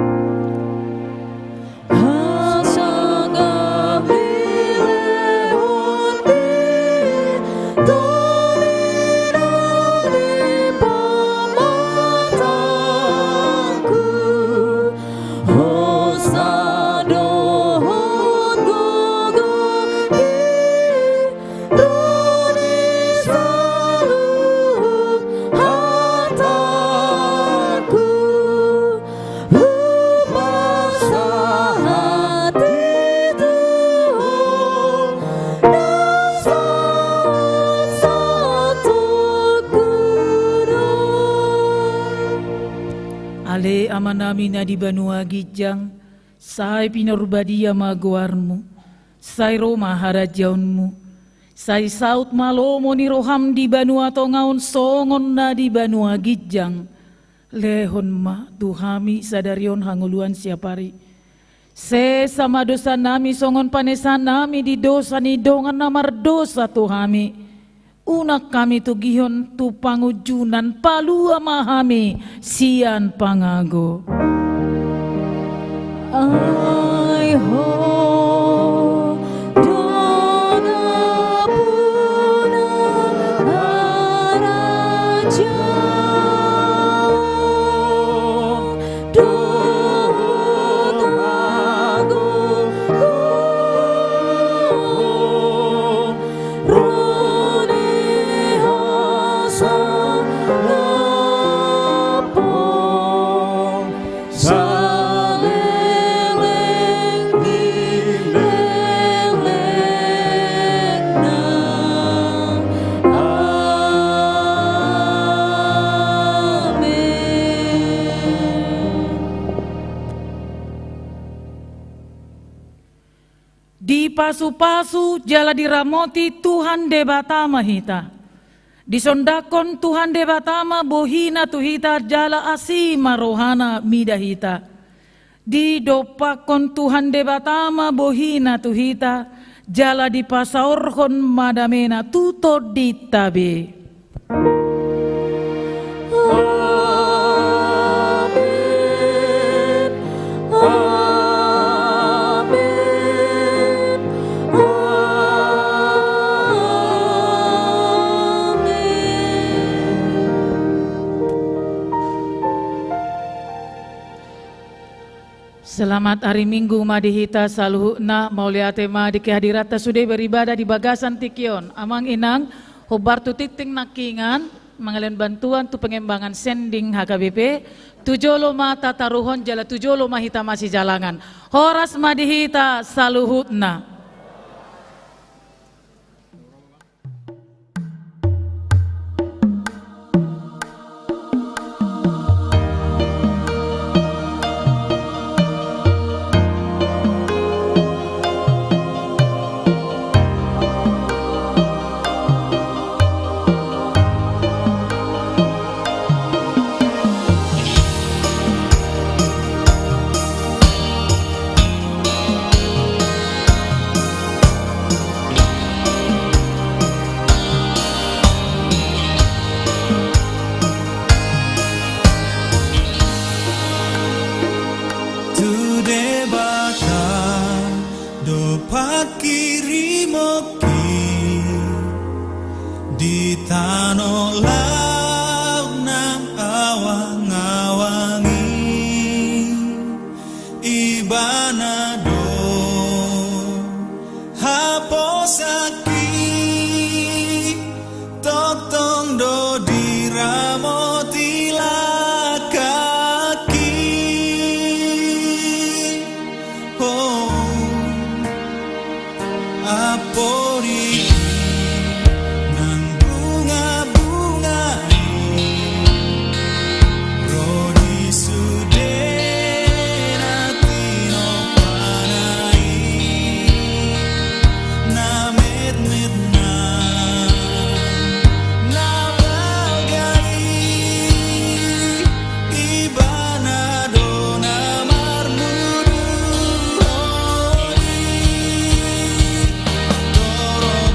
Hasangapon ni lehonmi, tondina di pamatangku, hosa dohot gogo i, ro ni saluhut hatangku, hupasahat i tu Ho, na saut-saut gogo do. Ale Amanami na di banua ginjang, sai pinarbadia ma goarmu. Sai ro ma harajaonmu. Sai saut ma lomo ni roham di banua tonga on songon na di banua ginjang. Lehon ma tu hami sadari on hangoluan siapari. Sesa ma dosanami songon panesanami di dosa ni dongan na mardosa tu hami. Unang hami togihon tu pangunjunan, palua ma hami sian pangago. Ai Ho do nampuna harajaon dohot hagogoon, ro ni hasangapon saleleng Dipasupasu jala diramoti Tuhan Debata ma hita. Disondangkon Tuhan Debata ma bohina tu hita jala asi ma rohana mida hita. Didompakkon Tuhan Debata ma bohina tu hita, jala dipasaorhon ma damena tu tondinta be. Amen. Amen. Amen. Selamat ari Minggu ma di hita saluhutna, mauliate ma di kehadiranta sude beribadah di bagasan tingki on. Amang inang, hombar tu tingting nangkiningan, mangalehon bantuan tu pengembangan sending H K B P, tu jolo ma tataruhon jala tu jolo ma hita masijalangan. Horas ma di hita saluhutna. Tu Debata do pangkirimon i di tano laut nang awang-awang i. Ibana do haposanki, tongtong do diramoti langkangki. Oh. Apodi nang bunga-bunga i ro di sude na tinompana i, na metmet nang na balga i. Ibana do na marmudu holi, torop